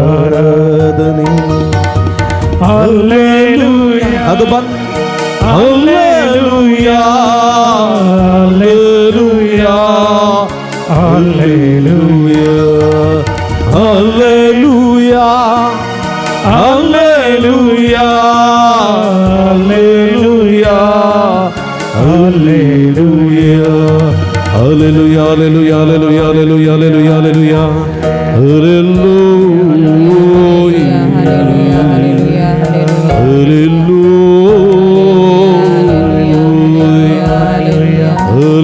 ಆರಾಧನೆ. ಅಲ್ಲೇಲೂಯಾ, ಅದು ಬಂದ್ alleluia, alleluia, alleluia, alleluia, alleluia, alleluia, alleluia. Alleluia, alleluia, alleluia, alleluia, alleluia, alleluia, alleluia, hallelujah, hallelujah, alleluia, alleluia, alleluia,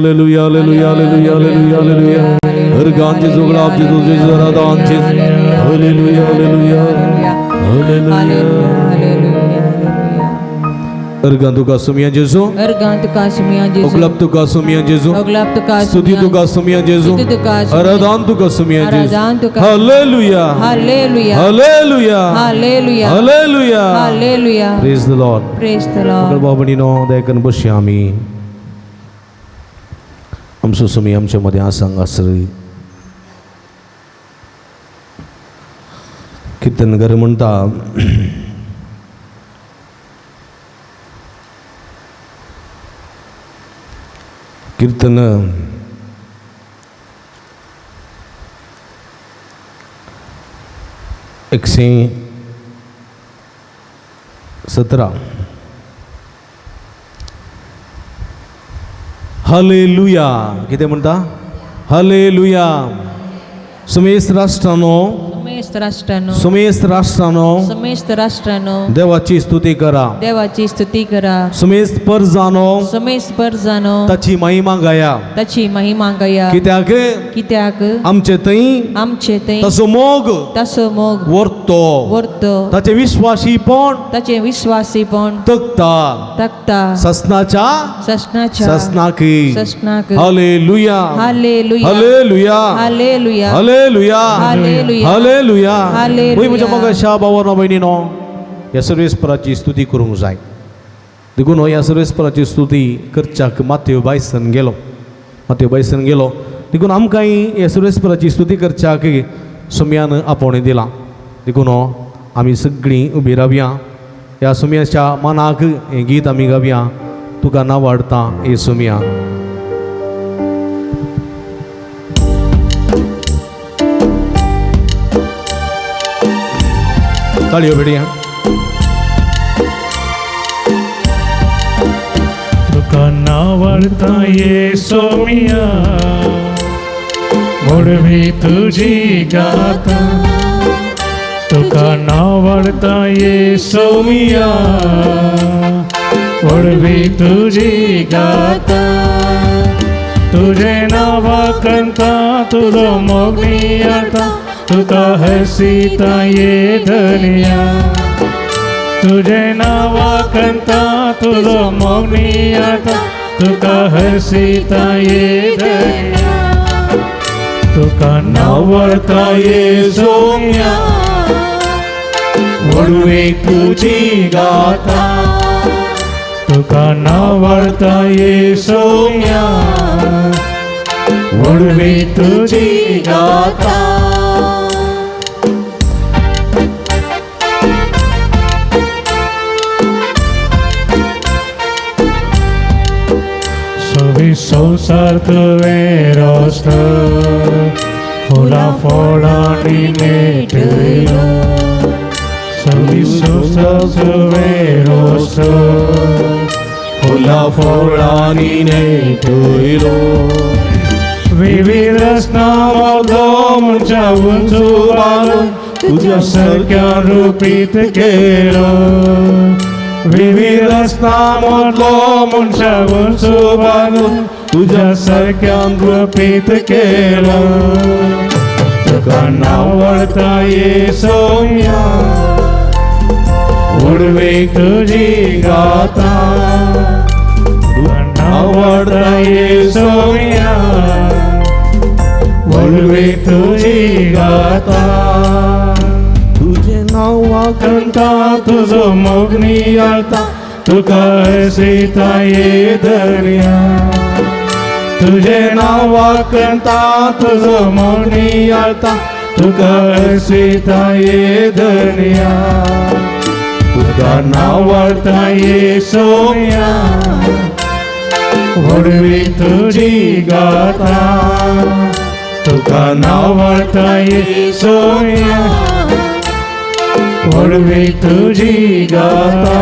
alleluia, alleluia, alleluia, alleluia, alleluia. हर जेजू गुलाब जेजू जेजू राधान जेजू. Hallelujah, hallelujah, hallelujah. अर्गां तुका सुमिया जेजू, अर्गां तुका सुमिया जेजू, ओगलाब तुका सुमिया जेजू, ओगलाब तुका स्तुति तुका सुमिया जेजू, स्तुति तुका सुमिया, आराधन तुका सुमिया जेजू. आराधन तुका। Hallelujah, hallelujah, hallelujah, hallelujah, hallelujah. Hallelujah. Praise the Lord. Praise the Lord. मंगळ भाव भयणीनो, दयाकरून बसया आमी. आमचो सुमी आमच्या मदें आसा हांगासर. किर्तनगर म्हणटा, कीर्तन 117. हालेलुया. कितें म्हणटा? हालेलुया. सुमेस्त राष्ट्रानो, समेस्त राष्ट्रानो, सुमेस्त राष्ट्रानो, समेस्त राष्ट्रानो, देवाची स्तुती करा. देवाची स्तुती करा. सुमेस्त परजानो, समेस्त परजानो, ताची महिमा गाया. ताची महिमा गाया. कित्याक? कित्याक? आमचे थंय आमचे थंय ताचो मोग ताचो मोग वर्तो, वर्तो, ताचे विश्वासीपण ताचे विश्वासीपण तकता, तकता, ससनाच्या ससनाच्या ससनाकी. ससनाक. Hallelujah, hallelujah, hallelujah, hallelujah, hallelujah, hallelujah, hallelujah. Hallelujah. वय म्हज्या मोगाच्या भावानो भयणीनो, ह्या सर्वेस्पराची स्तुती करूंक जाय. देखून ह्या सर्वेस्पराची स्तुती करच्याक माथ्यो बायसन गेलो, माथ्यो बायसन गेलो. देखून आमकांय ह्या सर्वेस्पराची स्तुती करच्याक सुम्यान आपोवणें दिलां. देखून आमी सगळीं उबी रावया, ह्या सुम्याच्या मनाक हें गीत आमी गावया, तुका नावाडता हे सुम्या. ताळयो भेटया. तुका नावडता ये सोमिया, मोडवी तुझी गाता. तुका नावडता ये सोमिया, मोडवी तुझी गाता. तुझे नावा कंता तुझो मोगनी आता, तुका हसीता ये धनिया. तुझे नावा कंता तुझो मोगनी आता, तुका हसीता ये धनिया. तुका नावडता ये सोमिया, वडवे तुझी गाता. तुका नावडता ये सोमिया, वडवे तुझी गाता. सोवी संवसार तुवें रचलो, फुलां फळांनी नेटयलो. सोवी संवसार तुवें रचलो, फुलां फळांनी नेटयलो. विविध रचना मदलो मनशा उंच बांदून तुज्या सारक्या रुपीत केलो. विविध रचना मदलो मनशा उंच बांदून तुज्या सारक्यान रुपीत केलो. तुका नावडता ये सोम्या, उडवे तुझी गाता. तुका नावडता ये सोम्या, उडवे तुझी गाता. तुझे नावा कंता तुझो मोगनी आळता, तुका हसीता ये धनिया. तुझे नावा कंता तुझो मोगनी आळता, तुका हसीता ये धनिया. तुका नावडता ये सोम्या, व्हडवी तुझी गाता. तुका नावडता ये सोम्या, व्हडवी तुझी गाता.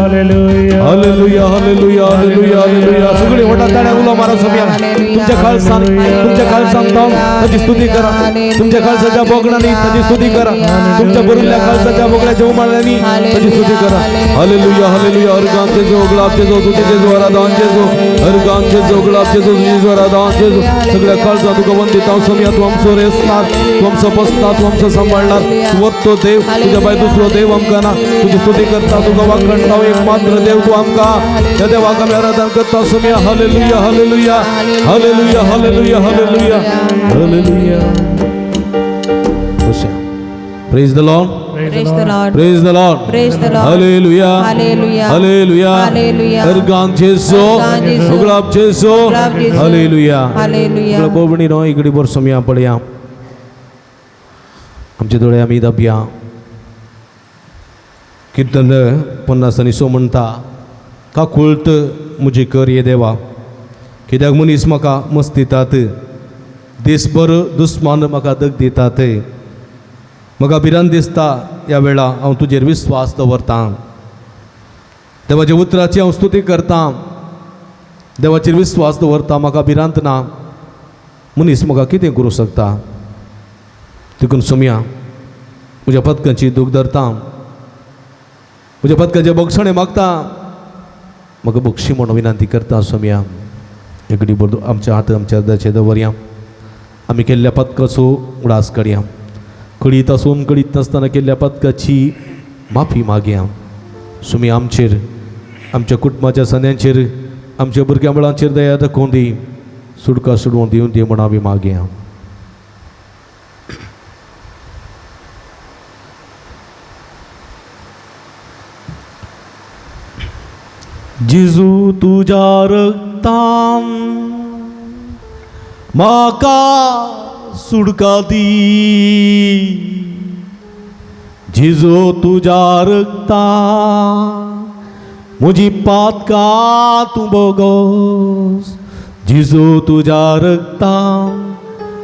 Hallelujah, hallelujah, hallelujah, hallelujah, hallelujah. सगळी मोठा टाळ्या उलो मारा सोम्या. तुमच्या खालसान, तुमच्या खालसान जावन ताची स्तुती करा. तुमच्या खालसाच्या बोगणांनी ताची स्तुती करा. तुमच्या बरुल्ल्या खालसाच्या बोगण्याच्या उमाळ्यांनी ताची स्तुती करा. Hallelujah, hallelujah. हर जेजो, गुलाब जेजो, तुझे जेजो, आराधन जेजो. हर जेजो, गुलाब जेजो, तुझे जेजो, आराधन जेजो. सगळ्या खालसा तुका वंदिता सोम्या. तूं आमचो रेसणार, तूं आमचो बसता, तूं आमचो सांबाळणार. तूं वत्तो देव, तुझ्या बाय दुसरो देव आमकां ना. तुजी स्तुती करता, तुका वाखणता, एक मात्र देव तूं आमकां. त्या देवाक आमी आराधन करता Saumya. Hallelujah, hallelujah, hallelujah, hallelujah, hallelujah, hallelujah. Praise the Lord. Praise the Lord. Praise the Lord. Praise the Lord. Hallelujah. Hallelujah. Hallelujah. Hallelujah. अर्गान जेसो, अर्गान जेसो, उगडाप जेसो. उगडाप जेसो. हालेलुया. हालेलुया. बोबणी नो इकडे बोर सोम्या पळया. आमचे दोळे आमी दाबया. कीर्तन 50 आनी 100 म्हणटा, काकुळत म्हजी कर ये देवा, कित्याक मनीस म्हाका मस्त दितात, दीसभर दुस्मान म्हाका दग दितात. म्हाका भिरांत दिसता ह्या वेळा हांव तुजेर विस्वास दवरतां. देवाच्या उतराची हांव स्तुती करतां, देवाचेर विस्वास दवरता, म्हाका भिरांत ना. मनीस म्हाका कितें करूं शकता? देखून सोम्या म्हज्या पदकांची दूख धरता, म्हज्या पदकांचें बक्षणें मागता, म्हाका बक्षी म्हणून विनंती करता सोम्या. एकडे बरो आमच्या हात आमच्या हृदयाचेर दवरया. आमी केल्ल्या पदकाचो उडास करया. कळीत आसून कळीत नासतना केल्ल्या पदकाची माफी मागया. सुमी आमचेर, आमच्या कुटुंबाच्या सन्यांचेर, आमच्या भुरग्यां मुळांचेर दया दाखोवन दी, सुटका सोडोवन दिवन दी म्हूण आमी मागया. जेजू तुज्या रक्तान म्हाका सुडका दी, जेजू तुज्या रक्तान म्हजी पातकां तूं बोगोस, जेजू तुज्या रक्तान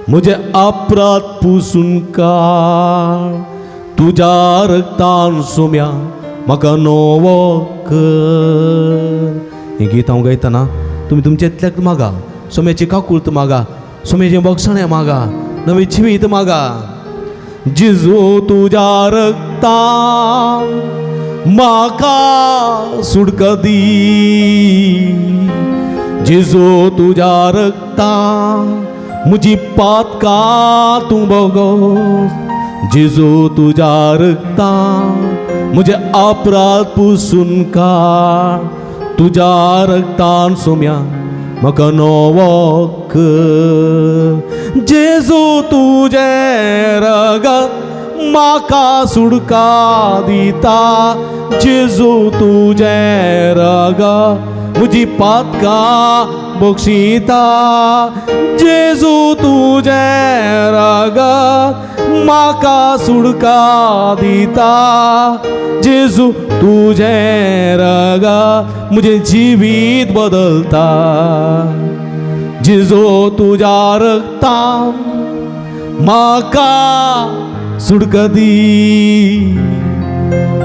म्हजे अपराध पुसून काड, तुज्या रक्तान सोम्या म्हाका नवो कर. हें गीत हांव गायतना तुमी तुमच्या इतल्याक मागा, सोम्याची काकूळत मागा, सोम्याचें बक्षणें मागा, नवें जिवीत मागा. जेजू तुज्या रक्तान म्हाका सुडका दी, जेजू तुज्या रक्तान म्हजी पातकां तूं बोगोस, जेजू तुज्या रक्तान म्हजे अपराध पुसून काड, तुज्या रक्तान सोम्या म्हाका नवो कर. जेजू तुजें रगत म्हाका सुडका दिता, जेजू तुजें रगत म्हजी पातकां बक्षिता, जेजू तुजें रगत म्हाका सुडका दिता, जेजू तुजें रगत म्हजें जिवीत बदलता, जेजू तुज्या रक्तान म्हाका सुडका दी,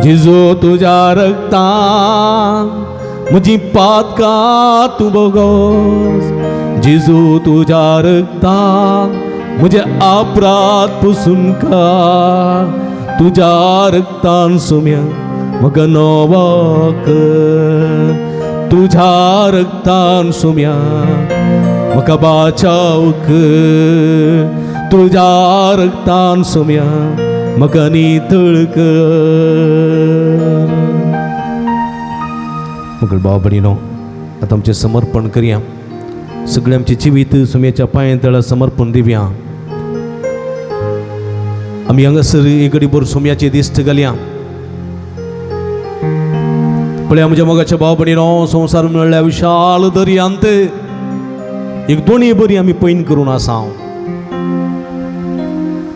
जेजू तुज्या रक्तान म्हजी पातकां तूं बोगोस, जेजू तुज्या रक्तान म्हजे अपराध पुसून काड, तुज्या रक्तान सोम्या म्हाका नवो कर, तुज्या रक्तान सोम्या म्हाका बाचाव कर, तुज्या रक्तान सोम्या म्हाका नितळ कर. मगळ भाव भयणीनो, आतां आमचें समर्पण करया. सगळें आमचें जिवीत सुम्याच्या पांया तळा समर्पण दिवया. आमी हांगासर एक घडीभर सुम्याची दिश्ट घालया. पळया म्हज्या मोगाच्या भाव भयणीनो, संवसार मेळ्ळ्या विशाल दर्यांत एक दोनी बरी आमी पैन करून आसा.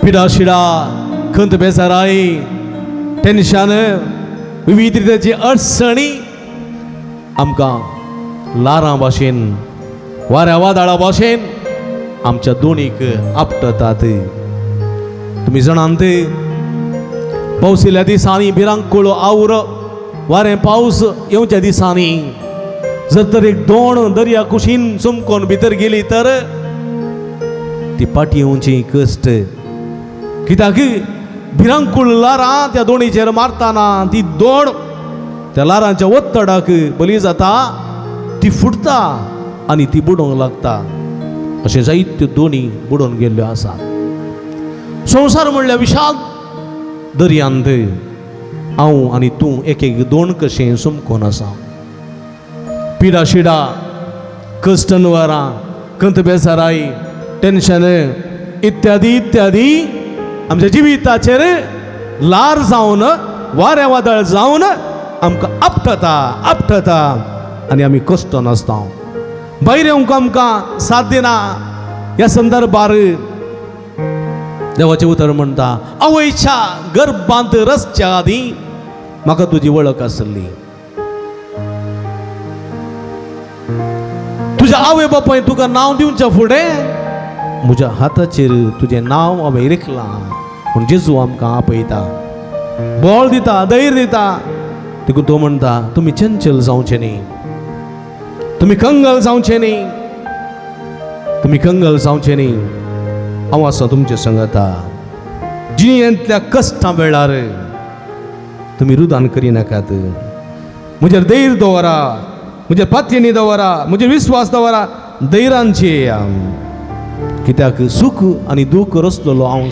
पिडा शिडा, खंत, बेजाराय, टेन्शन, विविध रितीची अडचणी आमकां लारां भाशेन, वाऱ्या वादळा भाशेन आमच्या दोनीक आपटतात. तुमी जाणात, पावसिल्या दिसांनी भिरांकूळ आवर वारें पावस येवच्या दिसांनी जर तर एक दोण दर्या कुशीन चमकोन भितर गेली तर ती पाटी येवची कश्ट. कित्याक भिरांकूळ ल्हारां त्या दोणीचेर मारतना ती दोण त्या ल्हारांच्या ओत्तडाक बली जाता, ती फुटता आनी ती बुडोवंक लागता. अशें जायत्यो दोणी बुडोवन गेल्ल्यो आसा. संवसार म्हणल्यार विशाल दर्यांत हांव आनी तूं एक एक दोण कशें चमकोन आसा. पिडा शिडा, कश्टनवारां, खंत, बेजाराय, टेन्शन इत्यादी इत्यादी आमच्या जिविताचेर ल्हार जावन, वाऱ्या वादळ जावन आमकां आपटता आपटता आनी आमी कश्ट नासता. भायर येवंक आमकां साथ दिना. ह्या संदर्भार देवाचें उतर म्हणटा, आवयच्या गर्भांत रचच्या आदीं म्हाका तुजी वळख आसली. तुज्या आवय बापायन तुका नांव दिवच्या फुडें म्हज्या हाताचेर तुजें नांव हांवें रिखलां. पूण जेजू आमकां आपयता, बळ दिता, धैर्य दिता. देखून तो म्हणटा, तुमी चंचल जावचे न्ही, तुमी कंगल जावचे न्ही, तुमी कंगल जावचे न्ही. हांव आसा तुमचे संगता. जिणेंतल्या कश्टां वेळार तुमी रुदान करिनाकात. म्हजेर धैर्य दवरा, म्हजेर पातयेनी दवरा, म्हजेर विस्वास दवरा, धैर्यान येया. कित्याक सूख आनी दूख रचलेलो हांव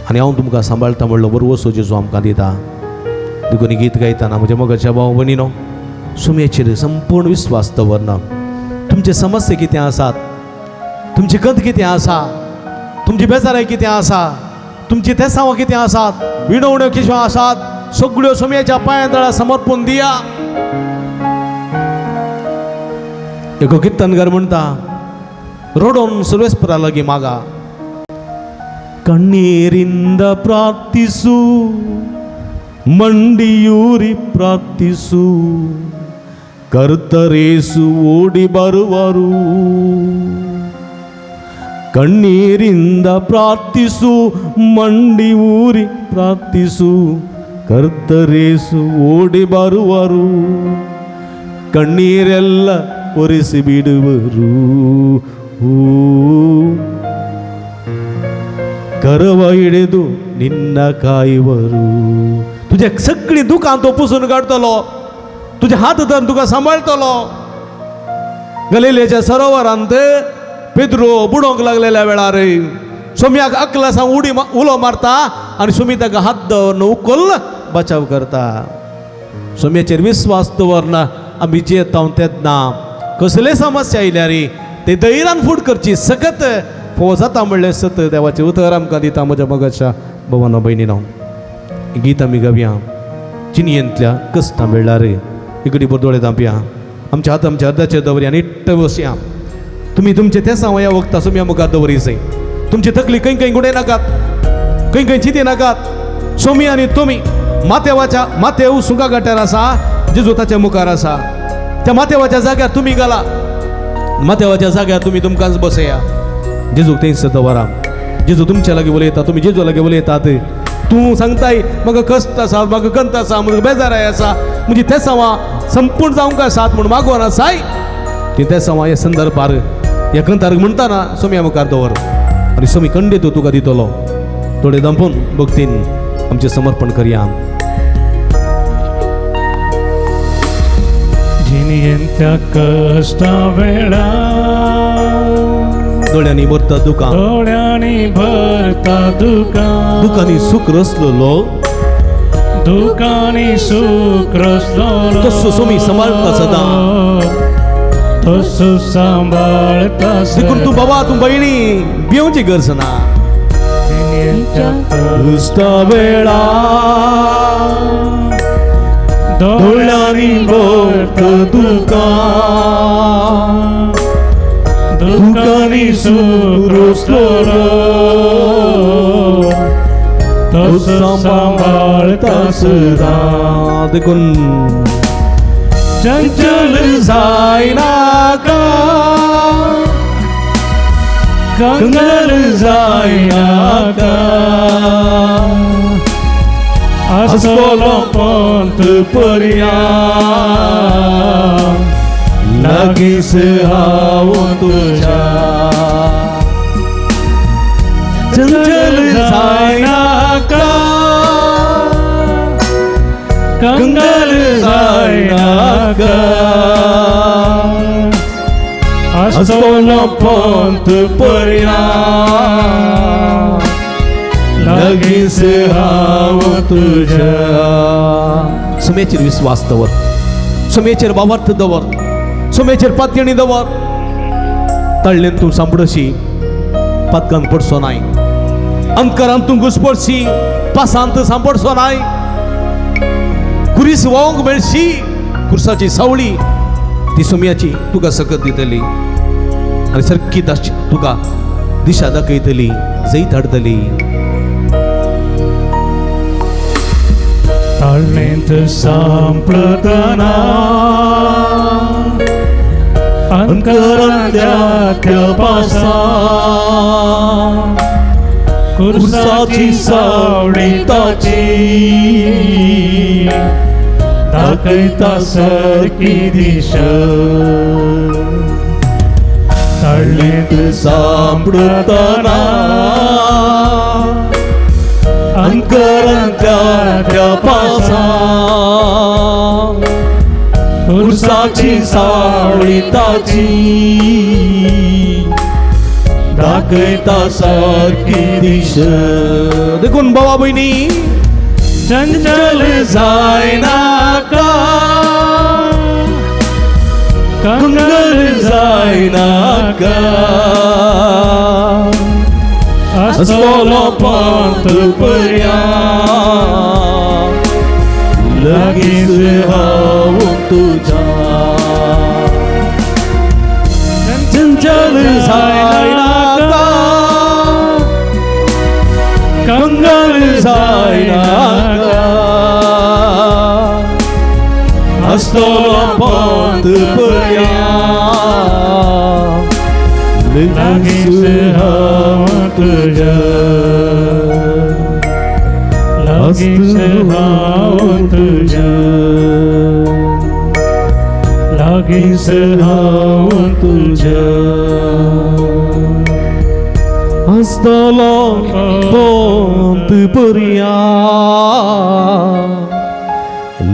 आनी हांव तुमकां सांबाळटा म्हणलो बरवसो जेजू आमकां दिता. देखून गीत गायतना म्हज्या मोगाच्या भाव भयणीनो, सुमेचेर संपूर्ण विस्वास दवरना. तुमचे समस्या कितें आसात, तुमची गत कितें आसा, तुमची बेजाराय कितें आसा, तुमची तेसांवां कितें आसात, विणवण्यो कितें आसात, सगळ्यो सुमयेच्या पांया तळा समर्पण दिया. एक कीर्तनकार म्हणटा, रडोन सर्वेस्परा लागीं मागा, ಕಣ್ಣೀರಿಂದ ಪ್ರಾರ್ಥಿಸು, ಮಂಡಿಯೂರಿ ಪ್ರಾರ್ಥಿಸು, ಕರ್ತರೇಸು ಓಡಿ ಬರುವರು. ಕಣ್ಣೀರಿಂದ ಪ್ರಾರ್ಥಿಸು, ಮಂಡಿ ಊರಿ ಪ್ರಾರ್ಥಿಸು, ಕರ್ತರೇಸು ಓಡಿ ಬರುವರು, ಕಣ್ಣೀರೆಲ್ಲ ಒರೆಸಿ ಬಿಡುವರು. करव हिडेदू निन्न कायवरू. तुझ्या सगळी दुकान तो पुसून काडटलो, तुझे हात धरून तुका सांबाळटलो. गलिलेच्या सरोवरांत पेद्रो बुडोवंक लागलेल्या वेळार सोम्याक अकलासां उडी उलो मारता आनी सोमी ताका हात दवरून उखल बचाव करता. सोम्याचेर विस्वास दवरना आमी जियेता तेन्ना कसले समस्या आयल्यार ते धैर्यान फूट करची सकत फोव जाता म्हणलें सत देवाचें उतर आमकां दिता. म्हज्या मोगाच्या भोवानो भयणीनो, गीत आमी गावया चिनयेंतल्या कश्टां वेळार. इकडे दोळे धांपया, आमच्या हात आमच्या अर्दाचेर दवरया, निट्ट बसया. तुमी तुमचे तेसां ह्या वखता सोम्या मुखार दवरी जाय. तुमची तकली खंय खंय गुडे नाकात, खंय खंय चिंती नाकात. सोमी आनी तुमी माथेवाच्या माथेव सुंगा गाट्यार आसा, जेजू ताच्या मुखार आसा. त्या माथेवाच्या जाग्यार तुमी घाला, माथेवाच्या जाग्यार तुमी तुमकांच बसया. जेजूक थंयसर दवरा. जेजू तुमच्या लागीं उलयता, तुमी जेजू लागीं उलयतात. तूं सांगताय म्हाका कश्ट आसा, म्हाका गंत आसा, म्हाका बेजाराय आसा, म्हणजे तेसांवां संपूर्ण जावंक आसात म्हूण मागोन आसाय. ती तेसांवां ह्या संदर्भार ह्या कंतार म्हणटाना सोम्या मुखार दवर आनी सोमी खंडीत तुका दितलो. थोडे दंपून भक्तीन आमचें समर्पण करया. जिणेंतल्या कश्टां वेळार दोळ्यांनी भरता दुकां, दोळ्यांनी भरता दुकां, दुकांनी सूख रसलेलो, दुकांनी सूख रसलेलो, तसो सोमी सांबाळटा सदां, तसो सांबाळटा. देखून तूं बाबा, तूं भयणी भिवची गरज ना. कश्टां वेळार दोळ्यांनी भरता दुकां, दुकांनी सूख रसलेलो, तसो सांबाळटा सदां. देखून चंचल जायनाका, कंगल जायनाका, आसतलो पंत पर्या लागींच हांव तुज्या. चंचल जायनाका, कंगल जायनाका, आसतलो पंत पर्या लागींच हांव तुज्या. सुमेचेर विस्वास दवर, सुमेचेर बाबार्थ दवर, सुमेचेर पातयणी दवर. तळ्ळेन तूं सांपडशी, पातकान पडसो नाय, अंतकरान तूं घुसपडशी, पासांत सांपडसो नाय, कुरीस व्हांवंक मेळशी, कुर्साची सावळी ती सुम्याची तुका सकत दितली आनी सारकी तुका दिशा दाखयतली, जैत हाडटली. ताळ्ळेंत सांपडतना अंतरांतल्या त्या पासां, कुर्साची सावळी ताची दाखयता सारकी दिशा. ताळ्ळेंत सांपडतना अंतरांतल्या त्या पासां, कुर्साची सावळी ताची दाखयता सारकी दिशा. देखून बाबा भयणी चंचल जायनाका, कंगल जायनाका, आसतलो पंत पर्या लागींच हांव तुझ्या चंचल जायनाका कंगाल जायनाका आसतलो पंत पर्या लागींच हांव तुज्या लागींच हांव तुज्या लागींच हांव तुज्या आसतलो पंत पर्या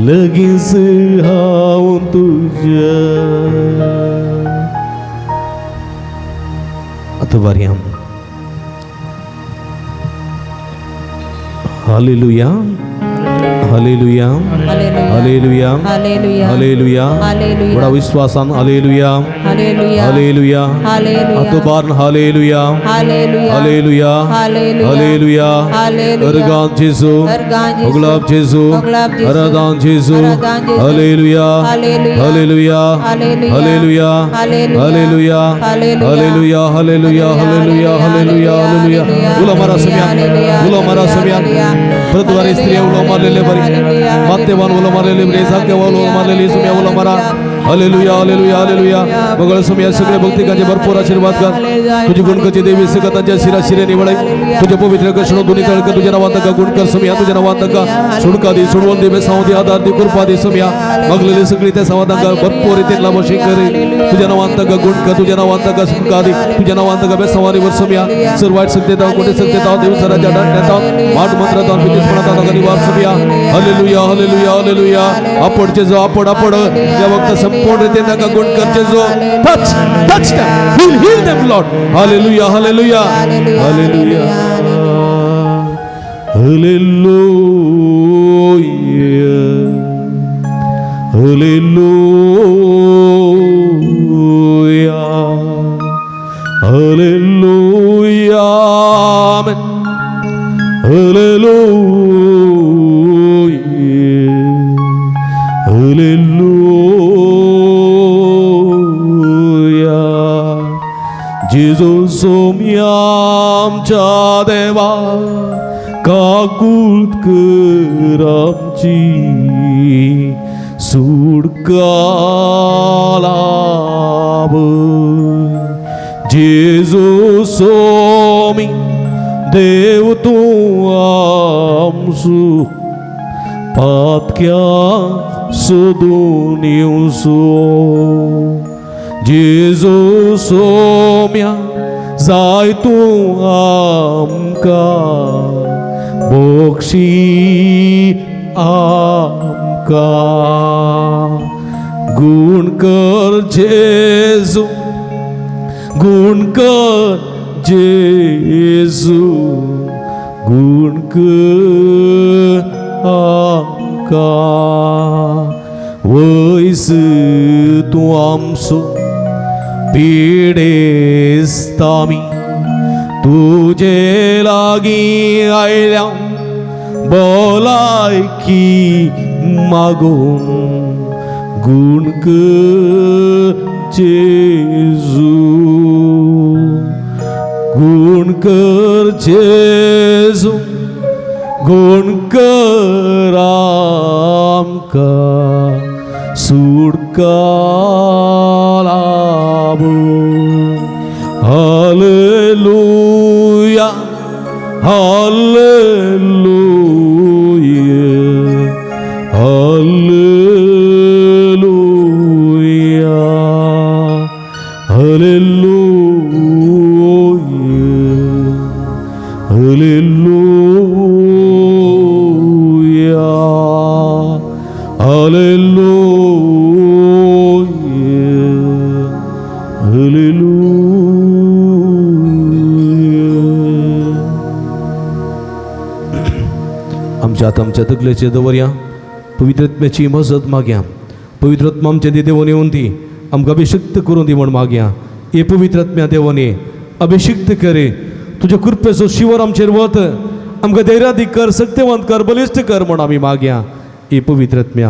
लगीच हांव तुज्या. आतां वारया. Hallelujah, hallelujah, hallelujah, hallelujah. Hallelujah. व्हडा विश्वासान hallelujah, hallelujah. Hallelujah. Hallelujah. आतां बारन hallelujah, hallelujah. Hallelujah, hallelujah. Hallelujah. Hallelujah. Organ जेजू, अर्गान जेजू. ओगलाब जेजू, ओगलाब जेजू. आराधान जेजू. आराधान जेजू. Hallelujah, hallelujah. Hallelujah, hallelujah. Hallelujah, hallelujah. Hallelujah, hallelujah. Hallelujah, hallelujah, hallelujah, hallelujah, hallelujah. उलो मारा सुम्या, उलो मारा सुम्या. परत स्त्रिया उलो मारलेले बरी, मातेवान उलो मारलेले बरी, जाकेवान उलो मारलेली सुम्या उलो मारा. Hallelujah, hallelujah, hallelujah. मगळ सुम्या सगळ्या भक्तिकांचे भरपूर आशीर्वाद कर. तुझी गुणकची देवी सकतांच्या शिरा शिरे निवडाय. तुझ्या पवित्र कृष्ण दोन्ही तळक तुझ्या नावात का गुण कर सुम्या. तुझ्या नावात का सुडका दे, सोडवून दे, बेसाव दे, आधार दे, कृपा दे सुम्या. मागलेले सगळी त्या संवादांका भरपूर रितीन लाभशी करे. तुझ्या नावात का गुण कर, तुझ्या नावात का सुटका दे, तुझ्या नावात का बेसावारी वर सुम्या. सर वाईट सगळे ताव कोठे सगळे ताव देव सराच्या दंडात माट मंत्रात विदेशपणात निवार सुम्या. Hallelujah, hallelujah, hallelujah. आपण जेजो, आपण आपण त्या वक्त संपूर्ण रीतीन ताका गुण कर Jeju. Touch, touch them, heal, heal them Lord. Hallelujah, hallelujah, hallelujah, hallelujah, hallelujah, hallelujah, amen. Hallelujah, hallelujah. जेजू सोम्या आमच्या देवा काकूत कर आमची सुटका लाभ. जेजू सोमी देव तूं आमसू पातक्या सोदून येवसो. जेजू सोम्या जाय तूं आमकां बोक्षी आमकां. गुण कर जेजू, गुण कर जेजू, गुण कर आमकां. वयस तूं आमचो पिडेस्तामी तुजे लागीं आयल्या बोलायकी मागून. गुण कर जेजू, गुण कर जेजू, गुण कर आमकां सुटका लाभ. Hallelujah, hallelujah, hallelujah, hallelujah, hallelujah, hallelujah, hallelujah. आमच्या आतां आमच्या तकलेचेर दवरया. पवित्रत्म्याची मजत मागया. पवित्रत्मा आमच्या ती देवोन येवन ती आमकां अभिषिक्त करून दी म्हण मागया. हे पवित्रत्म्या देवोनी अभिषिक्त करे. तुज्या कृपेचो शिवर आमचेर वत. आमकां धैर्यादी कर, सत्यवंत कर, बलिश्ट कर म्हण आमी मागया. हे पवित्रत्म्या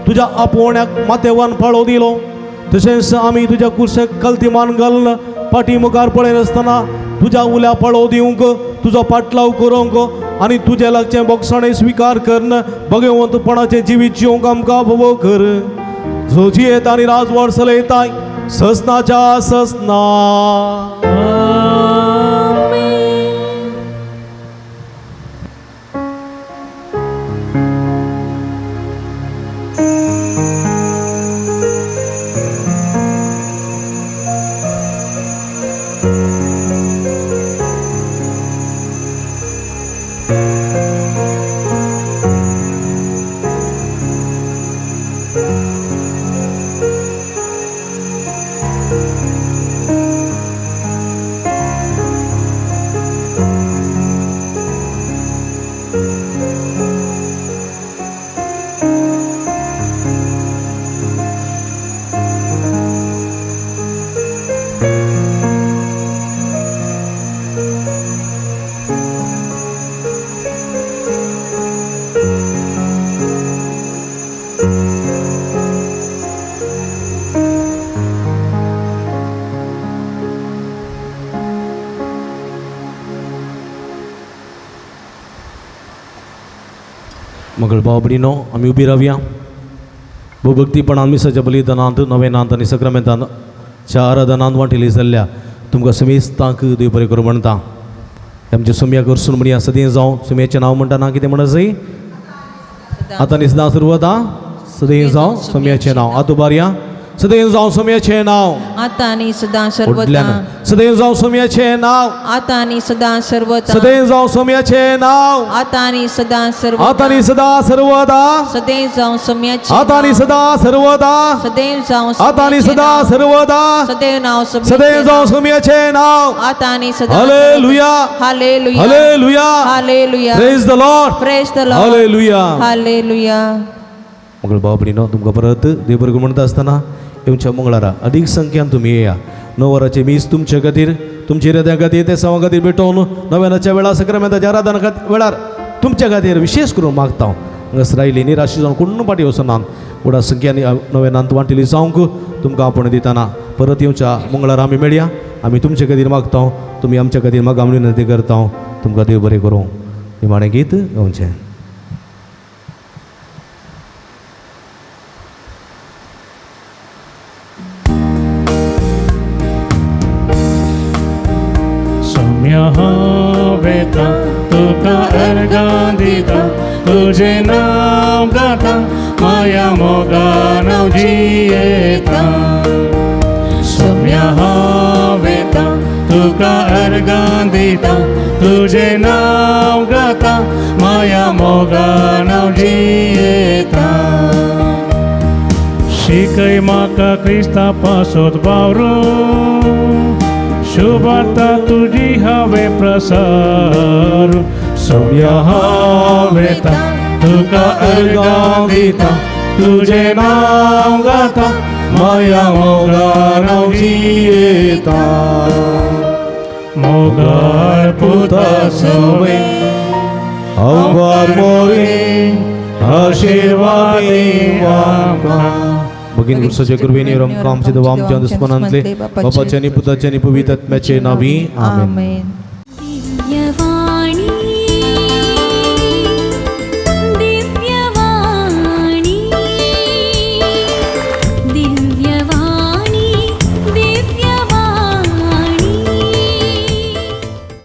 तुज्या आपोवण्याक माथेवान पाळो दिलो तशेंच आमी तुज्या कुर्शेक कलती मान घालून फाटी मुखार पळयनासतना तुज्या उल्या पाळो दिवंक तुजो पाटलाव करूंक आनी तुज्या लागचें बोगसाणें स्विकार करून भगवंतपणाचें जिवीत जिवंक आमकां भोव कर जो जियेत आनी राजवाड चलयताय ससनाच्या ससना. मंगळ भाव भयणीनो आमी उबी रावया भोवभक्तीपणान मिसाच्या बलिदानांत नवेनांत आनी सक्रामेंतांत च्या आराधनांत वांटेली जाल्ल्या तुमकां समेस्तांक देव बरें करूं म्हणटा. आमच्या सोम्या करसून म्हणया सदें जावं सोम्याचें नांव म्हणटा कितें म्हणा जाय आतां न्ही सदां सुरवात सदें जावं सोम्याचें नांव आतां बारया सदैव जावं सोम्याचें नांव आता आनी सदां सर्वता सदैव जावं सोम्याचें नांव आता आनी सदां सर्वता सदैव जावं सोम्याचें नांव आता आनी सदां सर्वता आता आनी सदां सर्वदा सदैव जावं सोम्याचें आता आनी सदां सर्वदा सदैव जावं आता आनी सदां सर्वदा सदैव नांव सदैव जावं सोम्याचें नांव आता आनी सदां. Hallelujah hallelujah hallelujah hallelujah. Praise the Lord praise the Lord hallelujah. Hallelujah. मंगळ भाव भयणीनो तुमकां परत देव बरें म्हणटा आसतना येवच्या मंगळारा अदीक संख्यान तुमी येया. 9 वरांचें मीस तुमचे खातीर तुमच्या हृदया खातीर ते सवा खातीर भेटोवन नव्यानाच्या वेळार सक्रामेंताच्या आराधना वेळार तुमच्या खातीर विशेष करून मागता हांव. हांगासर आयली निराशी जावन कोण फाटीं वचनात व्हडा संख्यान नव्यानांत वांटेली जावंक तुमकां आपोवणें दितना परत येवच्या मंगळारा आमी मेळया. आमी तुमचे खातीर मागता तुमी आमच्या खातीर मागता विनंती करता. तुमकां देव बरें करूं. निमाणें गीत गावचें. वेता तुका अर्गां दिता तुजें नांव गाता माया मोगान हांव जियेता. सोम्या हांव वेता तुका अर्गां दिता तुजें नांव गाता माया मोगान हांव जियेता. शिकय म्हाका क्रिस्ता पासत वावरूं शुभाता तुजी हांवें प्रसार. सोम्या हांव वेता तुका अर्गां दिता तुजें नांव गाता माया मोगान हांव जियेता. मोगाळ पुता सोवे अवघार मोरी आशिर्वादी आमकां. भगिनी गुरुसाच्या कृपेने आमकां आमच्या देवा आमच्या दुस्मनांतले बापाच्या आनी पुताच्या आनी पवित्र आत्म्याचे नांवी आमेन. आमेन.